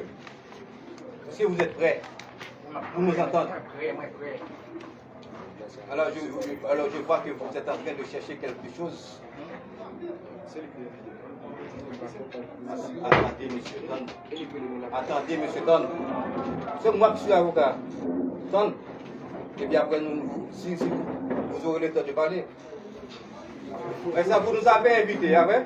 Est-ce que vous êtes prêts pour nous entendre? Mwen prè, mwen prè. Alors je, je, alors je vois que vous êtes en train de chercher quelque chose. Attendez, monsieur, tann. Attendez, monsieur, tann. Se mwen ki sou avoka. Tann. Et puis après, nous, si, si vous, vous aurez le temps de parler. Mwen sa pou nou sa fè envite, a vre?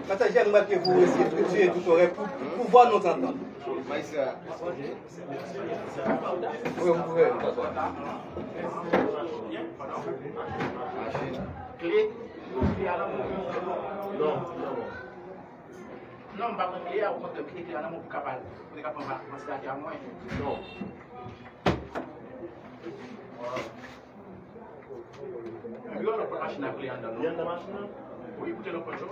Pasaje, nou mèt ke pou eseye striktiye tout orè pou, pou vwa nou antann. Majistra. Wi, ou pouvè, nou pa swa. Kle, kle a nan men w. Non, non. Non, m pa pran kle a, okontrè, m kite kle a nan men w pou w ka pale. Pou te ka pran pa, pran sigatè a mwen. Non. Yo, lòt pòt machin nan kle anndan, non? Li anndan machin nan? Wi, koute lòt pòt yo.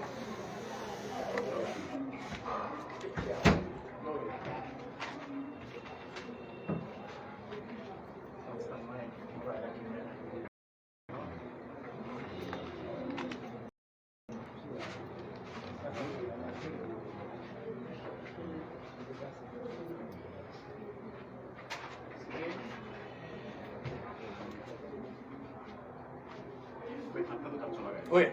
Oui.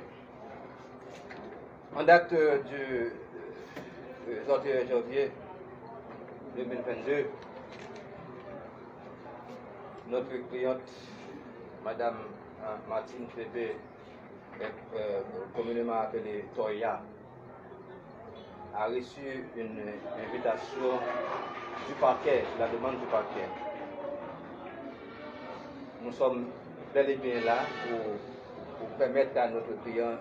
En date, euh, du, euh, trente et un janvier, deux mille vingt-deux, notre cliente, Madame, euh, Martine Fébé, euh, euh, communément appelée Toya, a reçu une invitation du parquet, la demande du parquet. Nous sommes bel et bien là pour, pour permettre à notre client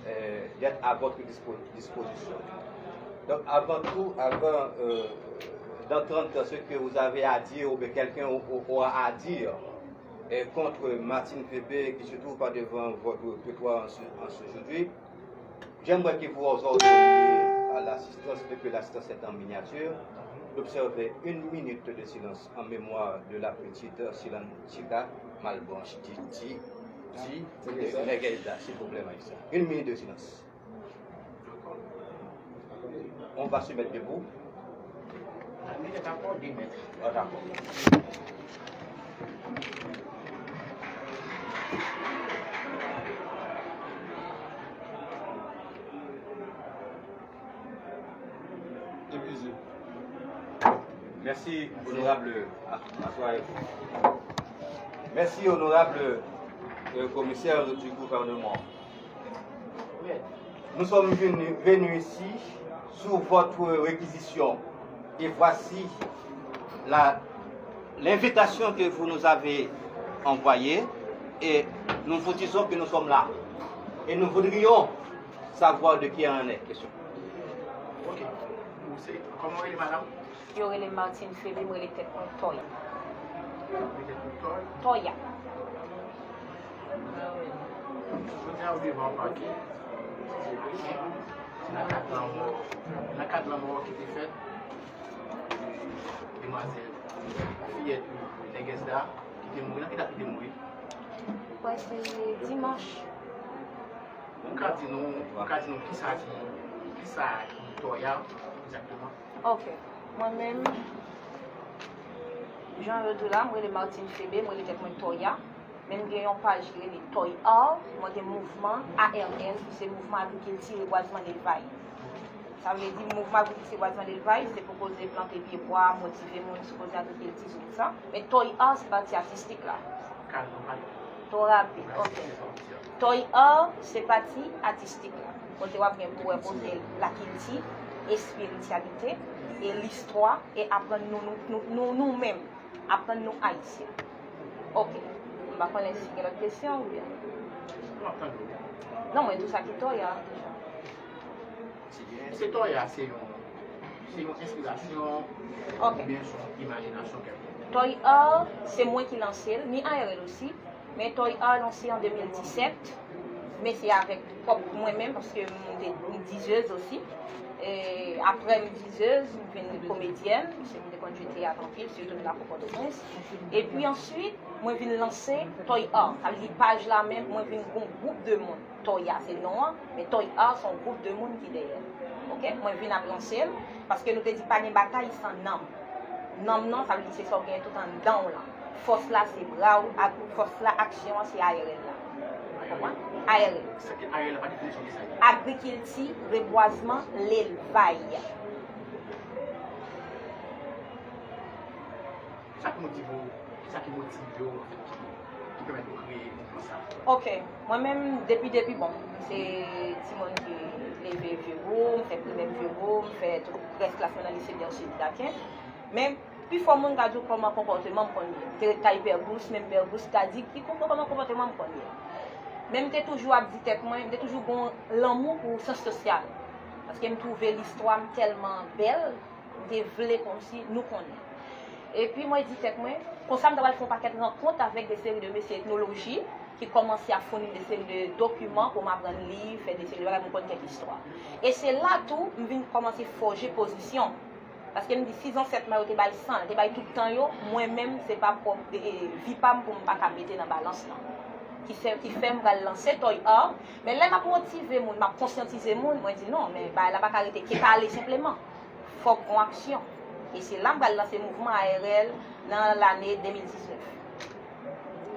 euh, d'être à votre dispo- disposition. Donc, avant tout, avant euh, d'entendre ce que vous avez à dire ou bien quelqu'un au- au- aura à dire euh, contre Martine Fébé qui se trouve par devant votre trottoir en ce, en ce aujourd'hui, j'aimerais que vous ordonniez à l'assistance, vu que l'assistance est en miniature, d'observer une minute de silence en mémoire de la petite Silantika Malbranche, dit, dit, dit Nègès la, s'il vous plaît, magistrat. Une minute de silence. On va se mettre debout. Ah, d'accord. Merci, honorable. Aswè. Merci, honorable euh, commissaire du gouvernement. Nous sommes venus, venus ici sous votre réquisition. Et voici la, l'invitation que vous nous avez envoyée. Et nous vous disons que nous sommes là. Et nous voudrions savoir de qui il en est question. Ok. Ou se, kòman w rele, madanm? Yo rele m Martine Febe, m rele tèt mwen Toya. Ou rele tèt ou Toya? Toya. Jodi a, ou devan pakè. Se nan kad lanmò, nan kad lanmò ki te fèt, demwazèl, fiyèt ou, nègès la, ki te mouri, nan ki dat li te mouri? Kwè se dimanch. Ou ka di nou, ou ka di nou kisa ki, kisa ki Toya egzakteman? Ok. Mwen menm, jan yo di w la, m rele Martine Febe, m rele tèt mwen Toya. Men m gen yon paj ki rele Toy Art, mwen gen mouvman A R L, ki se mouvman agrikilti, rebwazman, lelvaj. Sa vle di, mouvman agrikilti, rebwazman, lelvaj, se pou koze plante pye bwa, motive moun sou koze agrikilti, sou tout sa. Men Toy Art, se pati atistik la. Kalm, kalm. Twò rapid, ok. Toy Art, se pati atistik la. Kote w ap gen pou wè kote lakilti, espirityalite, e listwa, e aprann nou, nou, nou, nou, nou menm. Aprann nou Ayisyen. Ok. M pa konnen si gen lòt kesyon oubyen. M ap tande w. Non, mwen di w sa ki Toya deja. Èske Toya se yon, se yon enspirasyon, ok, oubyen se yon imajinasyon kèlkonk? Toya, se mwen ki lanse l, ni A R L osi, men Toya lanse an de mil disèt, men se avèk pwòp mwen menm, paske m te m dizez osi. E, apre m dizez, m vin komedyèn, paske m te konn jwe teyat anpil, sitou nan Pòtoprens. Epi answit, mwen vin lanse Toy Art. Sa vle di paj la menm, mwen vin gon gwoup de moun. Toya se non an, men Toy Art se yon gwoup de moun ki dèyè l. Ok? Mwen vin ap lanse l, paske nou te di pa gen batay san nanm. Nanm nan, sa vle di se sa w genyen tout anndan w lan. Fòs la se bra w, ak fòs la, aksyon an se A R L la. Ou konprann? A R L. Sa ki A R L la, pa definisyon ki sa ye? Agrikilti, rebwazman, lelvaj. Sa k motive w? Kisa ki motive w, anfèt, ki, ki pèmèt ou kreye mouvman sa a? Ok. Mwen menm, depi, depi, bon, m se timoun ki leve Vyebou, m fè primè Vyebou, m fè tout rès klas mwen nan lise Bercé Ducaquin. Men, pifò moun ka di w kòman konpòteman m konn ye. M te ret kay Pè Gous, menm Pè Gous ka di ki konpò-, kòman konpòteman m konn ye. Men m te toujou ap di tèt mwen, m te toujou gon lanmou pou syans sosyal. Paske m twouve listwa m tèlman bèl, m te vle kòmsi nou konnen. Epi mwen di tèt mwen, konsa m ta pral fè yon pakèt rankont avèk de seri de mesye etnoloji ki kòmanse ap founi m de seri de dokiman pou m aprann li, fè de seri de bagay pou m konn kèk istwa. E se la tou, m vin kòmanse fòje pozisyon. Paske m di, si zansèt mwen yo te bay san, te bay tout tan yo, mwen menm, se pa pwòp, e, e, vi pa m pou m pa ka mete nan balans lan. Ki fè, ki fè m pral lanse Toy Art. Men lè m ap motive moun, m ap konsyantize moun, mwen di non, men bagay la pa ka rete ke pale senpleman. Fòk gon aksyon. E se la m pral lanse mouvman A R L nan lane de mil diznèf.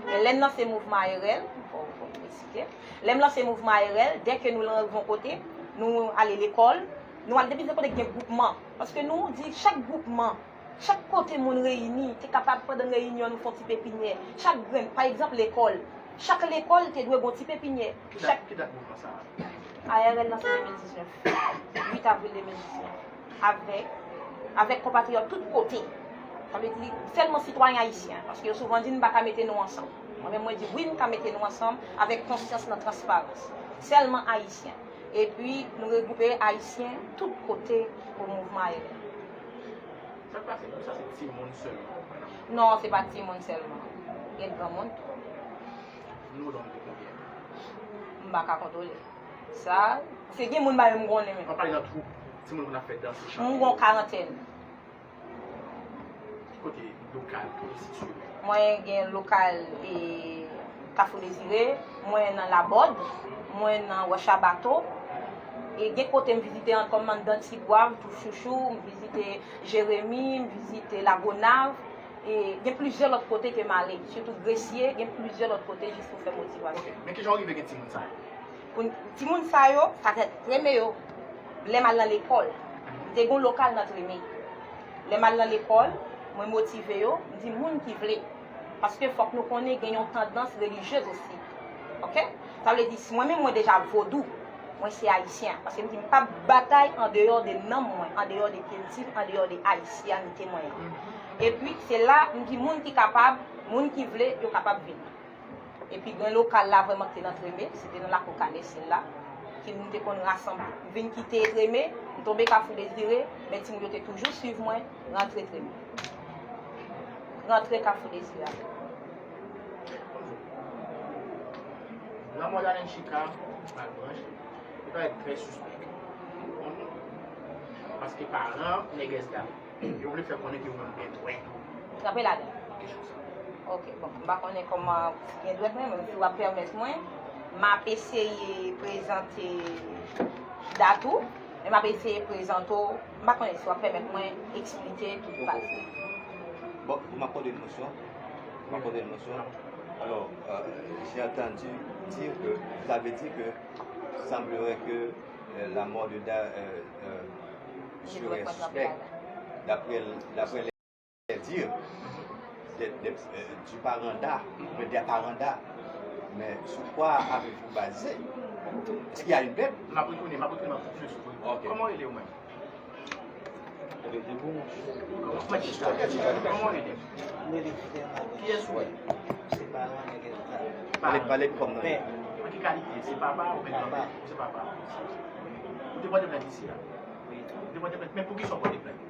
Men lè m lanse mouvman A R L, fò, fò m eksplike. Lè m lanse mouvman A R L, dèke nou rive yon kote, nou ale lekòl, Nou al depi se kote gen gwoupman. Paske nou di chak gwoupman, chak kote moun reyini, te kapab pandan reyinyon nou fè yon ti pepinyè. Chak grenn, pa egzanp, lekòl. Chak lekòl te dwe gon ti pepinyè. Ki dat, ki dat mouvman sa a? A R L nan se de mil diznèf, uit avril de mil diznèf. Avèk, avèk konpatriyòt tout kote. Sa vle di sèlman sitwayen ayisyen, paske yo souvan di n pa ka mete nou ansanm. Mwen menm mwen di wi, n ka mete nou ansanm avèk konsyans nan transparans. Sèlman ayisyen. Epi nou regwoupe ayisyen tout kote pou mouvman A R L. Sa k pase pou sa se timoun sèlman? Non, se pa timoun sèlman. Gen granmoun tou. Nivo dan te konbyen? M pa ka kontwole. Sa, se gen moun ba yo m konnen menm. Ann pale nan twoup, timoun konn ap fè dans, chante. M gon karantèn. Ki kote lokal ke w sitiye? Mwen gen lokal e Kafou Dezire, mwen nan Labòd, mwen nan Wòch a Bato. E gen kote m vizite an kòm anndan Tigwav, Twoup Chouchou, m vizite Jeremi, m vizite Lagonav. E gen plizyè lòt kote ke m ale, sitou Gresye, gen plizyè lòt kote jis pou fè motivasyon. Ok, men kijan w rive gen timoun sa yo? Pou timoun sa yo, sa fè treme yo. Lè m al nan lekòl, m te gen yon lokal nan treme. Lè m al nan lekòl, mwen motive yo, m di moun ki vle. Paske fòk nou konnen gen yon tandans relijyez osi. Ok? Sa vle di, si mwen menm mwen deja vodou, mwen se ayisyen. Paske m di m p ap batay andeyò de nanm mwen, andeyò de kilti m, andeyò de ayisyanite mwen an. Epi, se la, m di moun ki kapab, moun ki vle, yo kapab vin. Epi gen lokal la vrèman ki te nan Treme, se te nan lakou Kanèsin la, ki m te konn rasanble. M vin kite Treme, m tonbe Kafou Dezire, men timoun yo te toujou swiv mwen, rantre Treme. Rantre Kafou Dezire avè m. Lanmò Darlene Chica, Malbranch, li parèt trè sispèk. Paske paran nègès la, yo vle fè konnen ke ou menm gen dwèt. Trapè ladan. Kesyon sa. Ok, bon, m pa konnen kòman si gen dwèt mwen, men si w ap pèmèt mwen, m ap eseye prezante dat ou, men m ap eseye prezante w, m pa konnen si w ap pèmèt mwen eksplike tout pati. Bon, m akòde l mosyon. M akòde l mosyon. Alors, euh, j'ai entendu dire que vous avez dit que semblerait que, euh, la mort de Da-, euh, euh, serait suspecte, d'après, d'après les dires de, de, euh, du parent Da, oubyen des parents Da. Mais sur quoi avez-vous basé? Est-ce qu'il y a une plainte? M ap retounen, m ap retounen, m ap retounen sou. Ok. Kòman w rele w menm? Kòman w rele? Mwen rele Fidèl Malbranch. Kiyès ou ye? Se paran nèg la. Pale, pale kòm nan. Pè. Nan ki kalite? Se papa oubyen granpè? Papa. Se papa. Ou te pòte plent isi a? Wi. Ou te pòte plent. Men poukisa w pòte plent?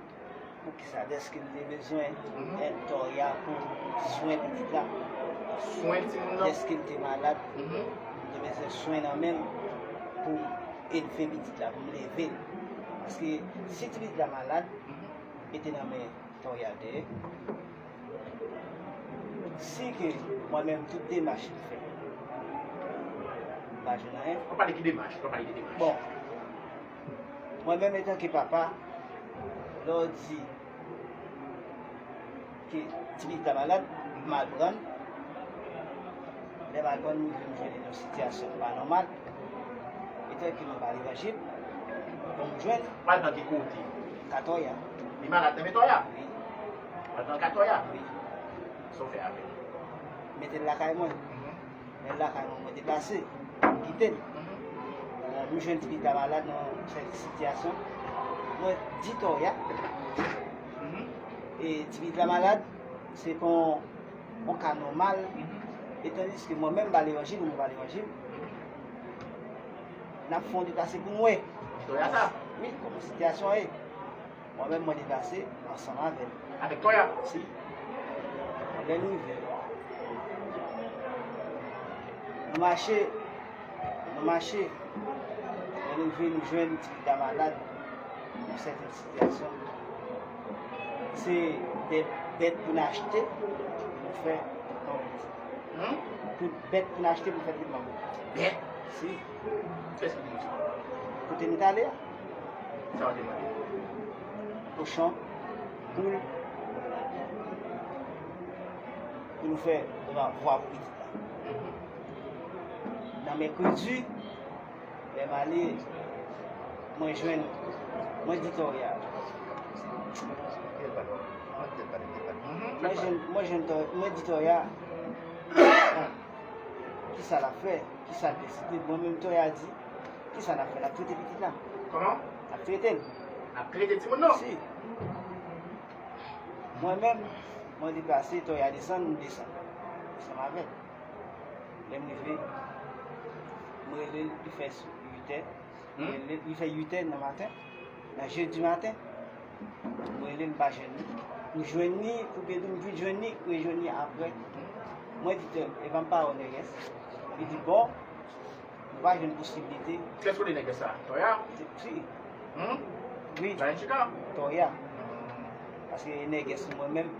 Poukisa? Dèske m te bezwen èd Toya pou swen pitit la. Swen timoun nan? Dèske l te malad, m te bezwen swen nan men l pou m elve pitit la, pou m leve l. Paske si ti pitit la malad, e te nan men Toya l te ye. Si ke mwen menm tout demach m fè, m pa jwenn anyen. W ap pale ki demach? W ap pale ki demach? Bon, mwen menm etanke papa, lè w di ke ti pitit la malad, m al pran l. Lè m al pran l, m rive m jwenn li nan yon sitiyasyon pa nòmal. Etanke mwen pa levanjil, bon, m jwenn. Pral nan ki kote? Katòya. Li malad nan men Toya? Wi. Pral nan Katòya? Wi. Sa w fè avè l? Mete l lakay mwen. Mhm. Lè l lakay mwen, mwen deplase, m kite l. Mhm. Bon, m jwenn ti pitit la malad nan yon sèten sitiyasyon. Mwen di Toya, mhm, e ti pitit la malad, se pa yon yon ka nòmal, mhm, etandiske mwen menm m pa levanjil, mwen pa levanjil, n ap fè yon deplase pou n wè. Toya sa? Wi, kòman sitiyasyon an ye. Mwen menm, mwen deplase ansanm avè l. Avèk Toya? Si. Lè n rive, nou mache, nou mache. Lè n rive, nou jwenn ti pitit la malad. Yon sèten sitiyasyon. Se de bèt pou n achte, pou fè tretman pou pitit. Hmm? Pou bèt pou n achte, pou fè tretman pou pitit. Bèt? Si. Kiyès ki te di w sa? Kote nou t ale a? Sa w te mande? Kòchon, poul, pou nou fè vwa pou pitit la. Mhm. Nan mèkredi, lè m ale, mwen jwenn Mwen di Toya. Mwen jwenn, mwen jwenn Toya, mwen di Toya, kisa l ap fè, kisa l deside. Mwen menm Toya di, kisa l ap fè, l ap trete pitit la. Kòman? L ap trete l. L ap trete timoun nan? Si. Mwen menm, mwen deplase, Toya desann, m desann. Ansanm avè l. Lè m rive, m rele l, li fè uitè. Li fè uitè nan maten, nan jedi maten. Mwen rele l, m pa jwenn li. M jwenn li, oubyen tou m vin jwenn li, rejwenn li apre. Mwen di, "Tèl, e pa m pa wè nègès?" Li di, "Bon, nou pa jwenn posiblite." Kiyès rele nègès sa? Toya? Si. Hmm? Wi. Toya. Paske nègès mwen menm,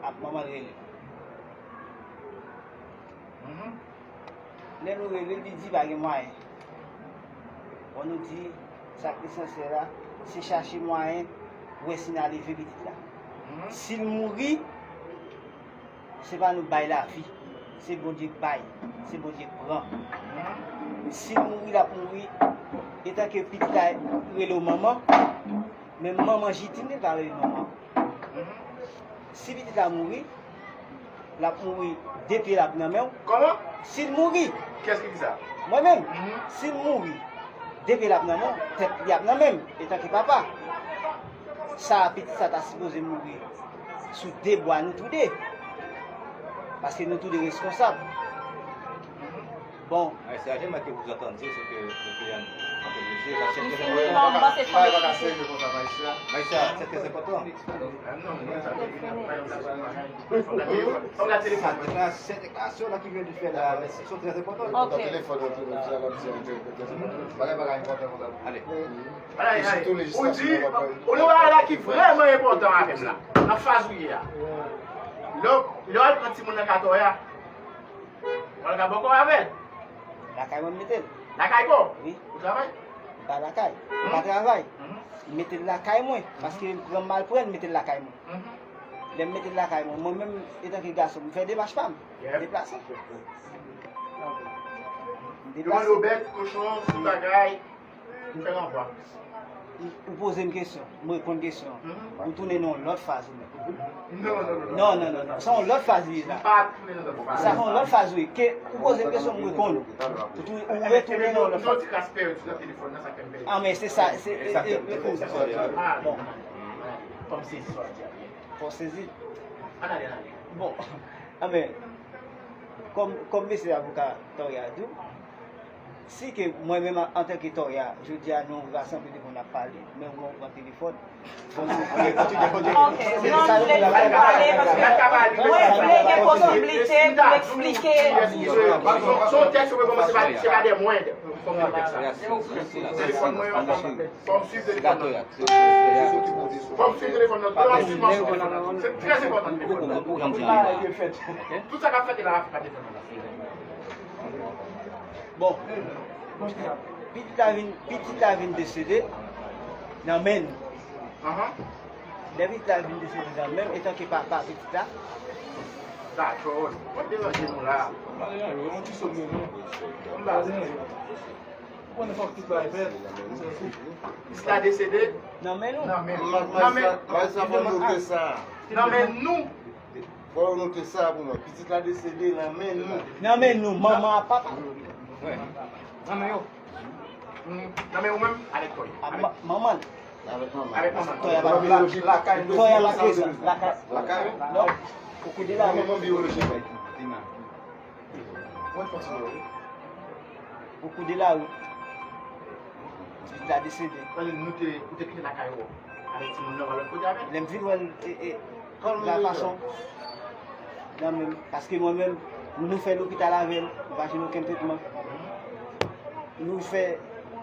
ap manman l rele. Lè nou rele l, li di pa gen mwayen. Bon, nou di, sa k esansyèl la, se chache mwayen, wè si n a leve pitit la. Si l mouri, se pa nou k bay lavi, se Bondye k bay, se Bondye k pran. Si l mouri, l ap mouri, etanke pitit la rele w manman, men manman Jitine pa rele manman. Si pitit la mouri, l ap mouri, de pye l ap nan men w. Kòman? Si l mouri. Kiyès ki di sa? Mwen menm. Si l mouri, de pye l ap nan men w, tèt li ap nan men m, etanke papa. Sa, pitit sa ta sipoze mouri sou de bra nou toude. Paske nou toude reskonsab. Bon. Ayisyen, je mwen ke vous entendez ce que le client a fait. Li fini, non, mwen panse fò m eksplike. Ayisyen, c'est très important. Sa deklarasyon la ki vyen de fè la, sont très importantes. Ok. Bagay, bagay enpòtan konsa. Ale. Ou di, ou di yon bagay la ki vrèman enpòtan avè m la, nan faz ou ye a. Lè w, lè w al pran timoun nan ka Toya, w al ka bòkò avè l. Lakay mwen m mete l. Lakay pa w? Wi. Ou travay? M pa lakay. M pa travay. M mete l lakay mwen, paske m pran m al pran l, m mete l lakay mwen. Lè m mete l lakay mwen, mwen menm, etanke gason, m fè demach pa m. M deplase. M deplase. Yo mande w bèt, kochon, ti bagay, m fè ranvwa. Ou poze m kesyon, m reponn kesyon an. Ou tounen nan yon lòt faz ou menm. Non, non, non, non. Non, non, non, non. Se yon lòt faz li ye la. M pa tounen nan lòt faz. Sa se yon lòt faz wi. Ke ou poze m kesyon, m reponn ou. Ou tou, ou retounen nan yon lòt faz. Non, ti kras pèdi nan telefòn nan, sa fè m pèdi. Ah, men se sa, se, e, e, e, e, bon. Fò m sezi sa w di a. Fò w sezi. Ann ale, ann ale. Bon, anben, kòm, kòm mesye avoka Toya di w, si ke mwen menm an, antanke Toya, jodi a nou rasanble devan n ap pale, men mwen pran telefòn. Bon, ok, kontinye, kontinye. Ok, non, m vle, m vle pale paske mwen vle gen posiblite pou m eksplike. Se yon tèks ou kòmanse pa, se pa de mwen. Fò m li tèks la. Telefòn mwen an, fò m, fò m swiv telefòn nan. Fò m swiv telefòn nan. Tout an swiv ansanm. Se trè enpòtan telefòn nan. Tout sa k ap fèt la, pa telefòn nan. Bon, pitit la vin, pitit la vin desede nan men nou. Lè pitit la vin desede nan men m, etanke papa pitit la. Dakò, w ap deranje nou la. M pa Pitit la desede nan men nou. Nan men nou. Nan men, nan men nou. Fò yo note sa pou mwen. Pitit la desede nan men nou. Nan men nou, manman ak papa. Nan men yo. Nan men ou menm, avèk Toya. Manman. Avèk manman. Avèk manman. Toya pa, Toya pa prezan. Lakay. Non. Ou kou de la. Manman biyolojik. Mwen fè ti bagay. Ou kou de la wi. Pitit la desede. Ou te, ou te kite lakay ou avèk timoun nan, w al lòt kote avè l? Lè m vin wè l, e, e, la fason. Nan men m, paske mwen menm, nou fè lopital avè l, nou pa jwenn okenn tretman. Nou fè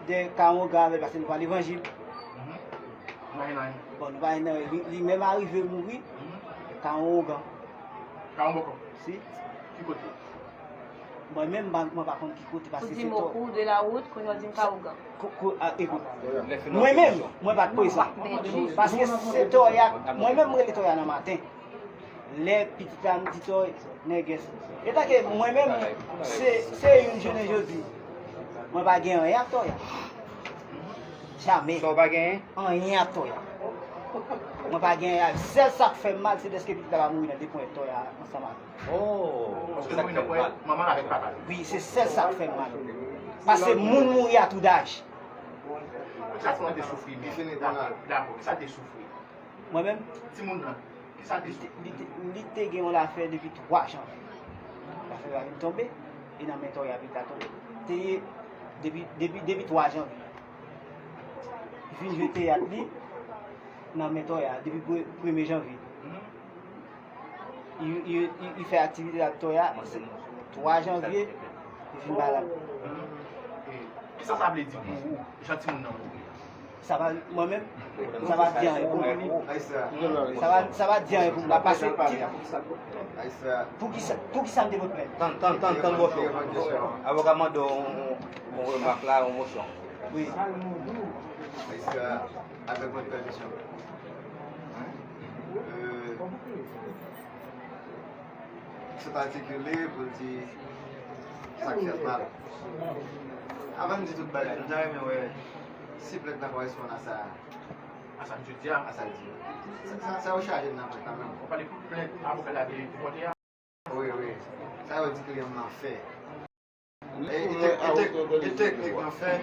de ka ongan avè l, paske nou pa levanjil. Bon, nou pa jwenn anyen. Li, li menm arive mouri, ka ongan. Ka ongan. Si. Ki kote? Mwen menm, mwen pa konn ki kote, paske se to. Ou di m o kou de la wout, kounye a w di m ka ougan. Ko, ko, a, ekout. Mwen menm, mwen pa t prezan. Paske se Toya, mwen menm, mwen rele Toya nan maten. Lè pitit la, m di Toya, nègès. Etanke mwen menm, se, se youn jounen jodi. Mwen pa gen anyen ak Toya. Jamè. Sa w pa genyen? Anyen ak Toya. Mwen pa genyen ak sèl sa k fè m mal, se dèske pitit la pa mouri nan de ponyèt Toya ansanm avè m. Oh, se sa k fè m mal. Manman l avèk papa l. Wi, se sèl sa k fè m mal. Pase moun mouri a tou daj. Sa te soufri, men. Dakò, sa te soufri. Mwen menm? Timoun nan. Li te, li te, li te gen yon lafè depi twa janvye. Lafè a vin tonbe, e nan men Toya pitit la tonbe. Te ye depi, depi, depi twa janvye. Li fin jwe teyat li nan men Toya depi pre- premye janvye. Li, li, li, li fè aktivite la Toya twa janvye, li fin malad. Kisa sa vle di pou ou, jan timoun nan mouri a? Sa pa, mwen menm, sa pa di anyen pou mwen. Sa pa, sa pa di anyen pou mwen. Pase ti, pou ki sa, pou ki sa m te pot plent? Tann, tann, tann, tann, bòchò. Avoka mande w yon, yon remak la, yon mosyon. Wi. Avèk vòt pèmisyon. Sot atikile pou l di sa k fè l mal. Avan n di tout bagay, nou ta renmen wè si plent nan koresponn a sa. A sa m di a. A sa l di a. Sa, sa, sa yo chaje nan plent la menm. Ou pale pou plent avoka la te pote a? Wi, wi. Sa yo di kliyan m nan fè. E, e tek-, e tek-, e teknik nan fè.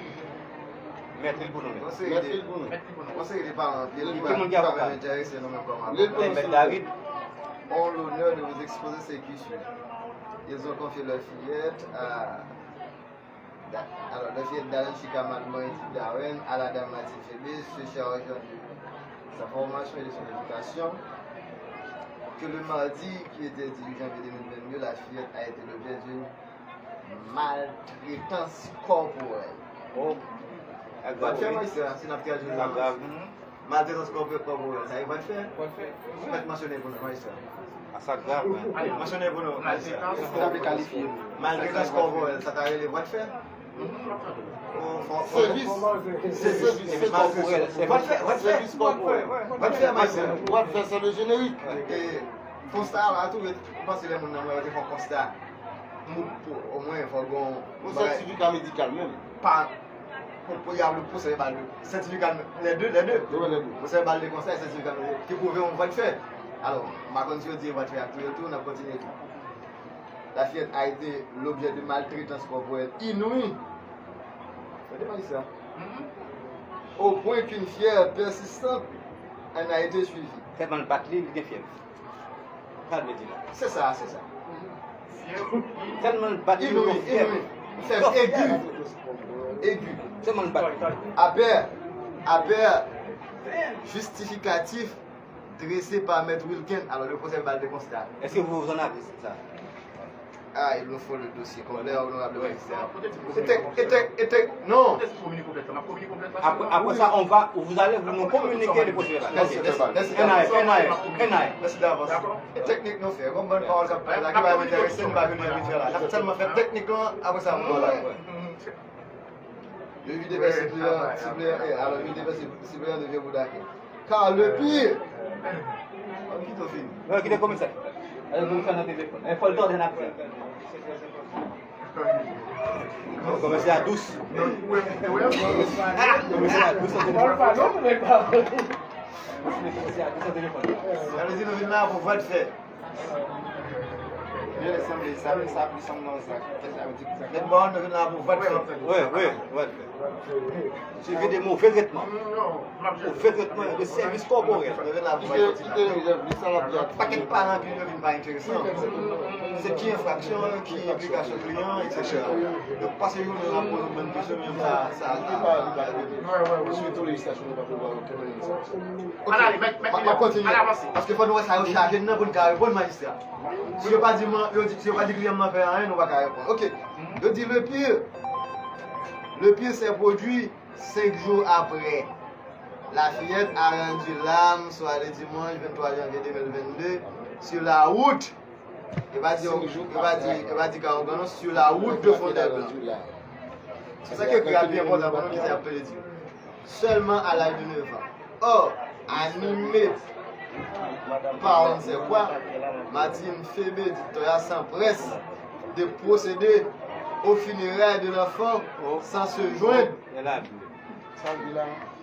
Mèt li pou nou menm. Mèt li pou nou. Yon seri de paran anpil ki pa, ki pa menm enterese nou menm kòm avoka. Mèt David. Ont l'honneur de vous exposer ces qui suivent. Ils ont confié leur fillette à, alors, leur fillette Darren Chikaman Moïse Darren à la dame Mathilde Fébé, se chargeant de sa formation et de son éducation, que le mardi qui était dix-huit janvier deux mille vingt-deux, la fillette a été l'objet d'une maltretans kòporèl. Oh. Vòt fè, majistra, si n ap tradui l. Maltretans kòporèl, sa e vòt fè? Vòt fè. Ou mèt mansyone pou nou, majistra. A sa grav, men. Mansyone pou nou, majistra. Pou n ap kalifye. Maltretans kòporèl, sa ta rele vòt fè? Sèvis. Sèvis kòporèl. Vòt fè, vòt fè. Sèvis kòporèl. Vòt fè, majistra. Vòt fè, c'est le générique. Konsta a la tou, ou panse lè moun nan mouri, yo te fè yon konsta. Pou, pou, omwen, fò gen yon sètifika medikal menm. Pa, pou, pou y ap le pwosè vèbal de, sètifika, lè de, lè de. Wi, lè de. Pwosè vèbal de konsta e sètifika medikal ki pwouve yon vòt fè. Alò, m pa konn si yo di vòt fè ak tou yo tou, n ap kontinye di. La fillette a été l'objet de maltraitance corporelle inouïe. Tande pa sa. Au point qu'une fièvre persistante en a été suivie. Tèlman l bat li, li gen fyèv. Sa l vle di la? Se sa, se sa. Tèlman l bat li, li gen fyèv. Fyèv egi. Egi. Tèlman l bat li. Après, après, justificatif dressé par Maître Wilken. Alors, le procès verbal de constat. Est-ce que vous vous en avez, ça? Ah, il nous faut le dossier complet, honorable magistrat. Etek, etek, etek, non. Après, après ça, on va, vous allez vous nous communiquer le procès verbal. Merci, merci, merci. N A F, N A F, N A F. Merci d'avance. E teknik nou fè, konn bann pawòl k ap pale la, ki pa enterese nou, pa vin envite la. N ap sèlman fè teknik lan, apre sa, nou pale. Yo vide vè sipleyan, sipleyan, eh, alò, vide vè sipleyan de vye boudake. Car le pire. An kite w fini. Mwen kite komisè. Alè komisè nan telefòn. E fò l tande n ap fè. Komisè a dous. Komisè a dous an telefòn. Komisè a dous an telefòn. Sa vle di nou vin la pou vòt fè. Byen sanble sa, men sa plis ann nan zak. Nèg ba nou vin la pou vòt fè. Wi, wi, vòt fè. Suivi de move tretman. Move tretman, de sèvis kòporèl. Kite, kite nou, Jèf, li sa l ap di a. Pakèt paran ki yo vin pa enteresan. Se ki enfraksyon, ki enplikasyon kliyan, etsetera. Donk, pase jounen la poze yon bann kesyon, men sa, sa, sa. Switou lejislasyon nou pa prevwa okenn enfraksyon. Ok, m ap kontinye. Paske fò nou wè sa yo chaje n nan pou n ka reponn, majistra. Si yo pa di, man, yo di, si yo pa di kliyan m nan fè anyen, nou pa ka reponn. Ok. Yo di le pire, le pire s'est produit cinq jours après. La fillette a rendu l'âme soir de dimanche vingt-trois janvier deux mille vingt-deux sur la route. Yo pa di, yo pa di, yo pa di ka ougan non, sur la route de Fondèblan. Se sa ki ekri a byen enpòtan pou nou ki se ap pede di. Seulement à l'âge de neuf ans. Or, animé par on ne sait quoi, Martine Fébé dit Toya s'empresse de procéder aux funérailles de l'enfant sans se joindre. Sa l di la.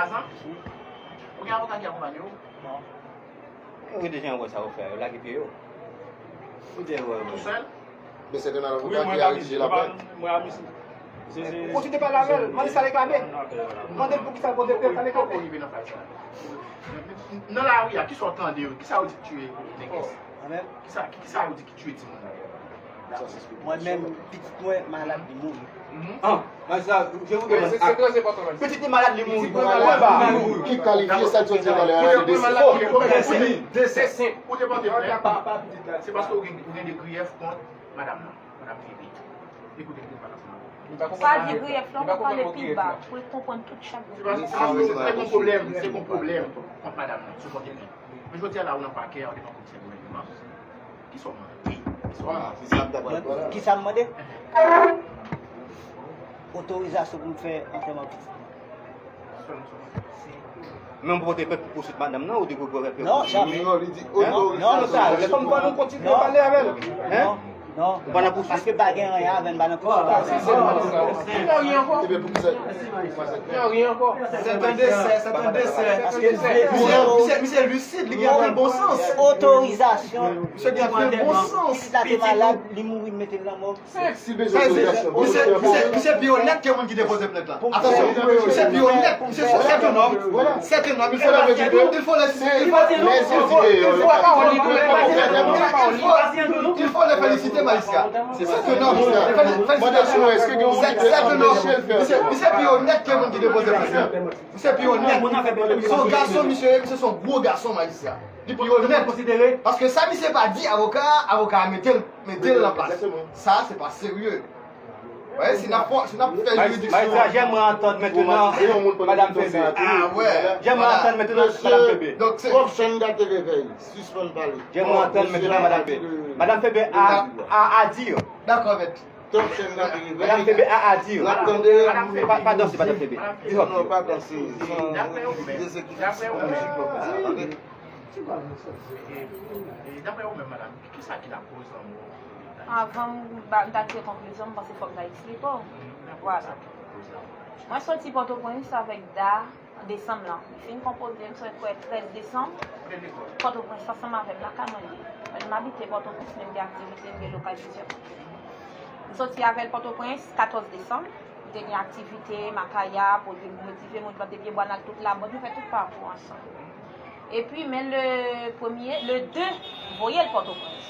Pazan? Ou gen avoka ki akonpanye w? Ou deja wè sa yo fè, yo lage pye yo. Ou te wè, wè. Tou sèl? Men se te nan avoka ki a retire laplent. Ou kontinye pale avè l, mande sa l reklame. Mande l pou ki sa l poze plent, sa l reklame. Nan lari a, kisa w tande yo? Kisa yo di ki tye Nekes? Kisa yo di ki tye timoun nan? Mwen menm, pitit mwen malad, li mouri. An, majistra, je vous demande. Pitit li malad, li mouri. Pwen ba. Ki kalifye sa ki soti nan lè a de dese. Desè. Ou te pote plent, se paske ou gen de griyèf kont madanm nan, madanm Fifi. Li koute tout madanm nan. Pa di griyèf non, ou pale pi ba pou e konprann tout chak Se pa se pa se te kon pwoblèm, se kon pwoblèm kont madanm nan, sou kote li. Men jodi a la ou nan pakè, ou te nan komisè gouvènman. Kisa w mande? Kisa w mande? Kisa m mande? Otorizasyon pou m fè antèman pitit mwen. Men ou pote plent pou pouswit madanm nan ou di pou pou Non, jamè. Non, li di otorizasyon. Lè fòm pa nou kontinye pale avè l. Hein? Non, non. Paske pa gen anyen avè n, pa nan konsitasyon. Ou nan ri ankò? Ebyen pou ki sa? Ou nan ri ankò? Se yon desè, se yon desè. Paske misye, misye lisid, li gen anpil bon sans. Otorizasyon. Misye gen anpil bon sans. Pitit la te malad, li mouri, mete l nan mò. Si l bezwen otorizasyon, bon, Misye, misye, misye pi onèt ke moun ki depoze plent la. Atansyon, misye pi onèt, misye se sèt nonm. Sèt nonm, il faut le, il faut le, il faut le, il faut le féliciter, magistrat. C'est un homme. Félicitations. C'est un homme. Misye, misye pi onèt ke moun ki depoze plent la. Misye pi onèt. Se yon gason, misye, misye se yon gwo gason, magistrat. Li pi onèt. Paske sa misye pa di avoka, avoka a mete l, mete l nan plas. Sa, se pa serye. Wi, si n ap fè, si n ap fè jiridiksyon. Majistra, j'aimerais entendre maintenant Madame Febe. Ah, ouais. J'aimerais entendre maintenant Madame Febe. Donk, se Prof Chanda te revèy. Sispann pale. J'aimerais entendre maintenant Madame Febe. Madame Febe a, a, a dire. Dakò, mèt. Madame Febe a, a dire. N ap tande. Pa, pa danse, Madame Febe. Non, pa danse. Son dezekilib sikolojik yo fè sa. Tande. Daprè ou menm, madanm, kisa ki lakoz lanmò? Avan m ba, m ta tire konklizyon, m panse fòk m ta eksplike w. Vwala. Mwen soti Pòtoprens avèk Da desanm lan. Li fin konpoze, m sot kwè trèz desanm. Pòtoprens ansanm avè m lakay mwen li ye. Mwen menm m abite Pòtoprens, men m gen aktivite, m gen lokal plizyè kote. M soti avè l Pòtoprens katòz desanm. M te gen aktivite, Makaya, pou motive moun plante pyebwa nan tout Labòt, nou fè tout pakou ansanm. Epi, men le premye, le de, m voye l Pòtoprens.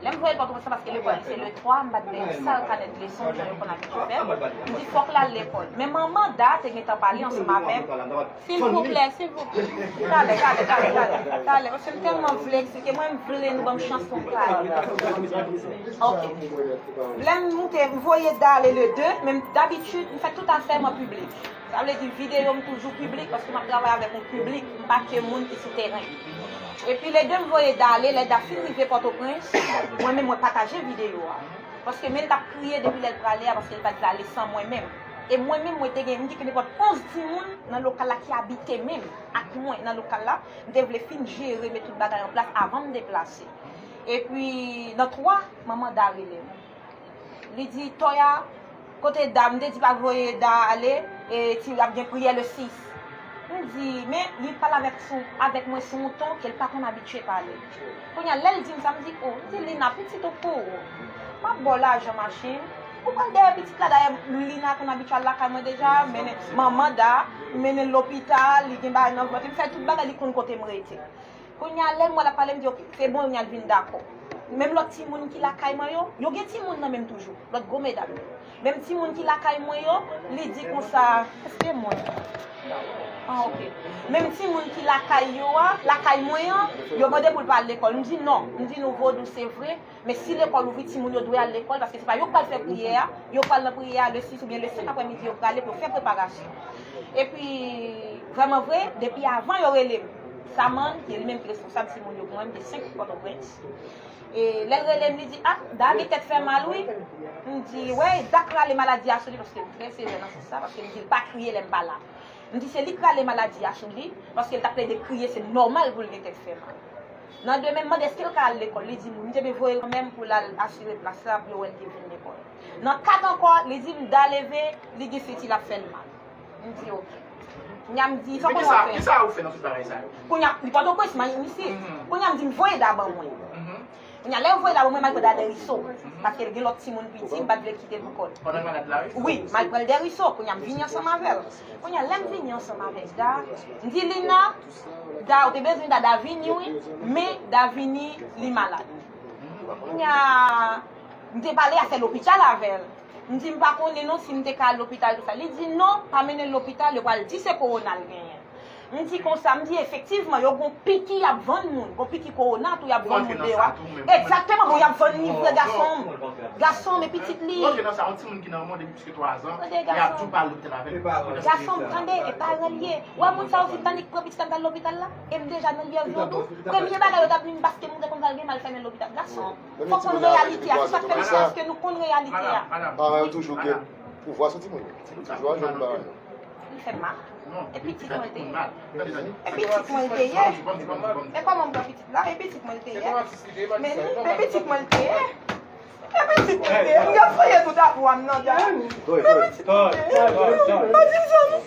Lè m voye l Pòtoprens, se paske lekòl se le twa, m pa t gen yon sal kanèt leson, jan yo konn abitye fè. M di, fòk l al lekòl. Men manman Da te gentan pale ansanm avè m. Silvouplè, silvouplè. Talè, talè, talè, talè. Talè, paske m tèlman vle eksplike, mwen, m vle nou ban m chans pou m pale. Ok. Lè m moute, m voye Da ale le de, men dabitid, m fè tout afè m an piblik. Sa vle di videyo m toujou piblik, paske m ap travay avèk yon piblik, m pa ke moun ki sou teren. Epi le de m voye Da ale, lè Da fin rive Pòtoprens, mwen menm mwen pataje videyo a. Paske men l t ap kriye depi lè l prale a, paske l pa t vle ale san mwen menm. E mwen menm, mwen te gen, m gen nenpòt onz timoun nan lokal la ki abite menm ak mwen nan lokal la. M te vle fin jere, met tout bagay an plas avan m deplase. Epi, nan twa, manman Da rele m. Li di, Toya, kote Da? M te di pa voye Da ale, e ti ap gen priyè le sis. M di, men li pale avèk sou, avèk mwen sou yon ton ke l pa konn abitye pale. Kounye a, lè l di m sa, m di, o, m di, Lina, pitit ou pou ou. M ap ba w lajan machin. Ou pral dèyè pitit la, dayè Lina konn abitye al lakay mwen deja, mennen manman Da, mennen l lopital, li gen bagay nan vant li, m fè tout bagay, li konn kote m rete. Kounye a, lè m wè l ap pale, m di, ok, se bon, kounye a l vin dakò. Menm lòt timoun ki lakay mwen yo, yo gen timoun nan men m toujou, lòt gwo medam yo. Menm timoun ki lakay mwen yo, li di konsa, èske mwen? Ah, ok. Menm timoun ki lakay yo a, lakay mwen an, yo mande pou l pa al lekòl. M di non, m di nou vodou se vre, men si lekòl ouvri, timoun yo dwe al lekòl, paske se pa yo k pral fè priyè a, yo pral nan priyè a le sis oubyen le senk aprèmidi, yo prale pou yo fè preparasyon. Epi, vrèman vre, depi avan yo rele m, Samann, ki li menm ki responsab timoun yo pou mwen, m gen senk Pòtoprens. E lè l rele m, li di, ah, Da gen tèt fè mal, wi. M di, wè, Da k rale maladi a sou li, paske m trè sevè nan sans sa, paske m di l pa kriye lè m pa la. M di, se li k rale maladi a sou li, paske l t ap plede kriye, se nòmal pou l gen tèt fè mal. Nan demen, m mande èske l ka al lekòl. Li di m wi. M te vle voye l kanmenm pou l al asire plas la, pou yo wè l te vin lekòl. Nan kat ankò, li di m Da leve, li gen senti l ap fè l mal. M di, ok. Kounye a, m di, sa kòman w fè? Kisa ou fè nan tout bagay sa yo? Kounye a, li Pòtoprens, m isi. Kounye a, m di, m voye Da ban mwen. Kounye a, lè yo voye Da ban mwen, m al pran Da Deriso. Paske l gen lòt timoun piti, m pa t vle kite l pou kò l. Pandan l malad la, wi? Wi, m al pran l Deriso. Kounye a, m vini ansanm avè l. Kounye a, lè m vini ansanm avèk Da, m di, Lina, Da, ou te bezwen Da, Da vini, wi. Men Da vini, li malad. Kounye a, m te pale afè lopital avè l. M di, m pa konnen non si m te ka al lopital, tout sa. Li di, non, pa mennen l lopital, yo pral di se kowona l genyen. M di konsa, m di, efektivman, yo gon piki y ap vann moun, gon piki kowona tou y ap vann moun deyò. Egzakteman, bon, y ap vann li vre, gason m. Gason m e pitit li. Tande, gason m. Gason m, tande, e paran l ye. Wè moun sa yo fin tannik pran pitit la, m t al lopital la, e m deja nan lyè vodou. Premye bagay yo t ap di m, paske moun te konn sa l gen mal, fèmen lopital. Gason m. Fòk konn reyalite a. Se sa k fè m di paske nou konn reyalite a. Paran yo toujou gen pouvwa sou timoun yo. Yo toujou ap jwenn paran yo. Li fè m mal. E pitit mwen te ye. E pitit mwen te ye. E kòman m pran pitit la? E pitit mwen te ye. Men, men pitit mwen te ye. E pitit mwen te ye. M gen foye tout avwa m nan Da. E pitit mwen te ye. Pa di sa non.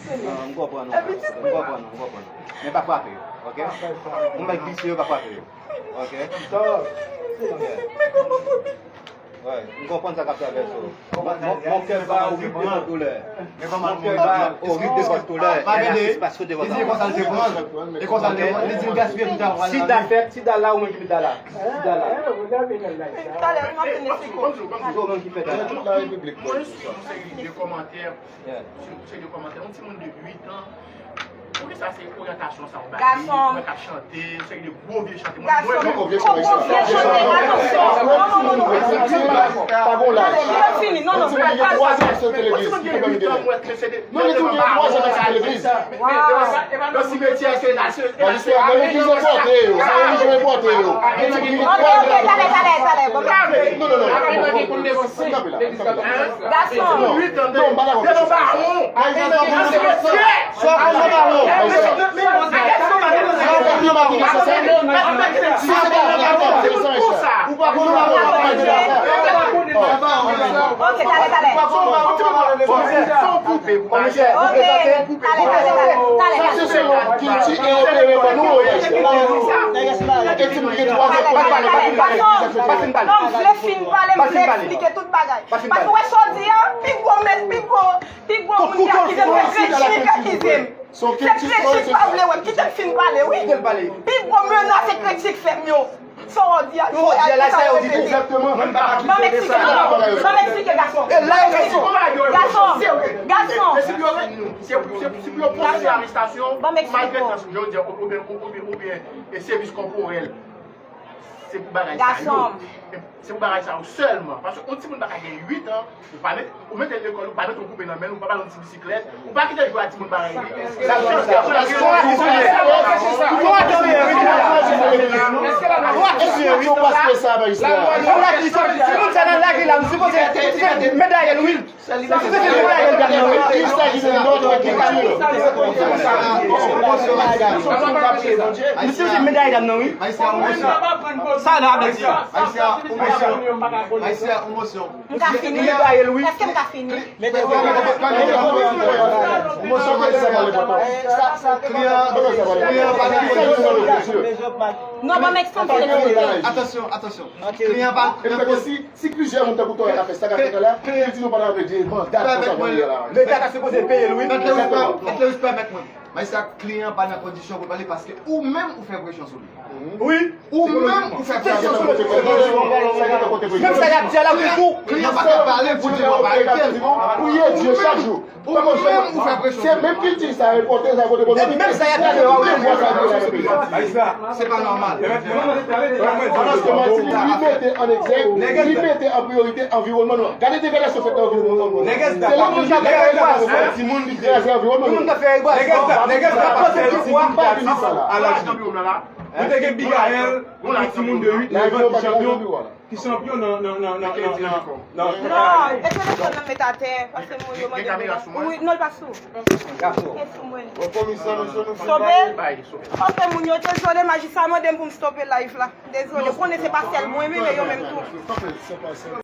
E pitit mwen. M konprann, m konprann. Men pa frape yo, ok? Yon nèg visye yo pa frape yo. Ok. Wi, m konprann sa k ap travèse w. Mon, mon, mon cœur bat au rythme de votre douleur. Mon cœur bat au rythme de votre douleur. E la tristesse devant ta mort. Ok? Si Da fèt, si Da la, ou menm ki met Da la. Si Da la. Talè, ou menm ki fè Da la. Tout la repiblik. Mwen sou yon seri de kòmantè. Yeah. Sou, sou de kòmantè. Yon timoun de uit an. Poukisa se oryantasyon sa w bay? Gason. Mwen k ap chante, yon seri de gwo vye chante. Mwen, gason, mwen, mwen, gwo vye chante, atansyon. Non, non, non, non. Pa gon laj. Li pa fini, non, non. Gen twa jenerasyon ki te legliz, ki te pèmèt de nèg. Non, gen tou gen twa jenerasyon ki te legliz. Nan simetyè, se nan simetyè. Nan legliz enpòte yo, nan relijyon enpòte yo. Gen ti moun ki gen twa jenerasyon. Ok, ok, talè, talè, talè. Bon, non, non, non. Kanpe la, kanpe la. Gason. Non, non, m pa dakò. Nan simetyè. Swa konn nan mawon. Swa konn nan mawon. Ou pa konn nan mawon. Ok, talè, talè. Fò w koupe pou pa chè. Ok, talè, talè, talè. Sa se selon kilti e opere pa nou, e ti moun gen twa zan. Talè, talè, talè. Gason, non, m vle fin pale, m vle eksplike tout bagay. Paske w wè sa w di a, pi gwo, pi gwo, pi gwo moun ki akize m, se kretyen ki akize m. Se kretyen ki pa vle wè m. Kite m fin pale, wi. Pi gwo menas se kretyen k fè m yo. Sa w di a, sa w di a, la, sa yo di tou. Ban m eksplike, ban m eksplike, gason. Gason, gason. Se pou yo pwosede arestasyon, malgre tan, jan w di a, oubyen, oubyen, oubyen, e sèvis kòporèl. Se pou bagay sa yo. Se pou bagay sa yo sèlman. Paske yon timoun pa ka gen uit an, ou pa met, ou mete l lekòl, ou pa mete yon koupe nan men l, ou pa ba l yon ti bisiklèt, ou pa kite l jwe ak timoun parèy li. Sa se yon rasis. Timoun sa nan lari la, m sipoze met dèyè l, wi. Misye se medayè dam nan, wi. Sa nan ap di. M ka fini? Èske m ka fini? Non, ban m eksplike. Atansyon, atansyon. Kliyan pa Si plizyè moun tankou Torè ka fè sa k ap fèt la, li di nou pa nan de manda konsa jan li ye la. Leta ta sipoze peye l, wi. Mèt Lewis, mèt Lewis, pèmèt mwen. Majistra, kliyan pa nan kondisyon pou l pale paske ou menm ou fè presyon sou li. Wi. Ou menm ou fè presyon sou li. Menm sa y ap di a la, wi, tou. Kliyan pa ka pale pou di nou pa ekri. Priye Dye chak jou. Ou menm ou fè presyon. Se menm kilti sa, enpòte sa kote kote. Epi menm sa y ap di a, wi. Se pa nòmal. Paske Martinique, li mete an egzèk, li mete an priyorite anviwònman nou an. Gade degradasyon fèt nan anviwònman nou an. Se lòt moun ki fè degradasyon, timoun ki kraze anviwònman nou an. Nègès la, nègès la pa fè ti moun ki atisa la. Ou te gen Bigayèl, yon timoun de uit, nèf an ki chanpyon. Ki chanpyon nan, nan, nan, nan, nan, nan, nan. Non, e telefòn nan met atè, pase mwen yo mande mwen. Wi, non, l pa sou. Gason. E sou mwen. Stope. Ok, moun yo, dezole, majistra mande m pou m stope live la. Dezole, ou konnen se pa sèl mwen, men yo menm tou.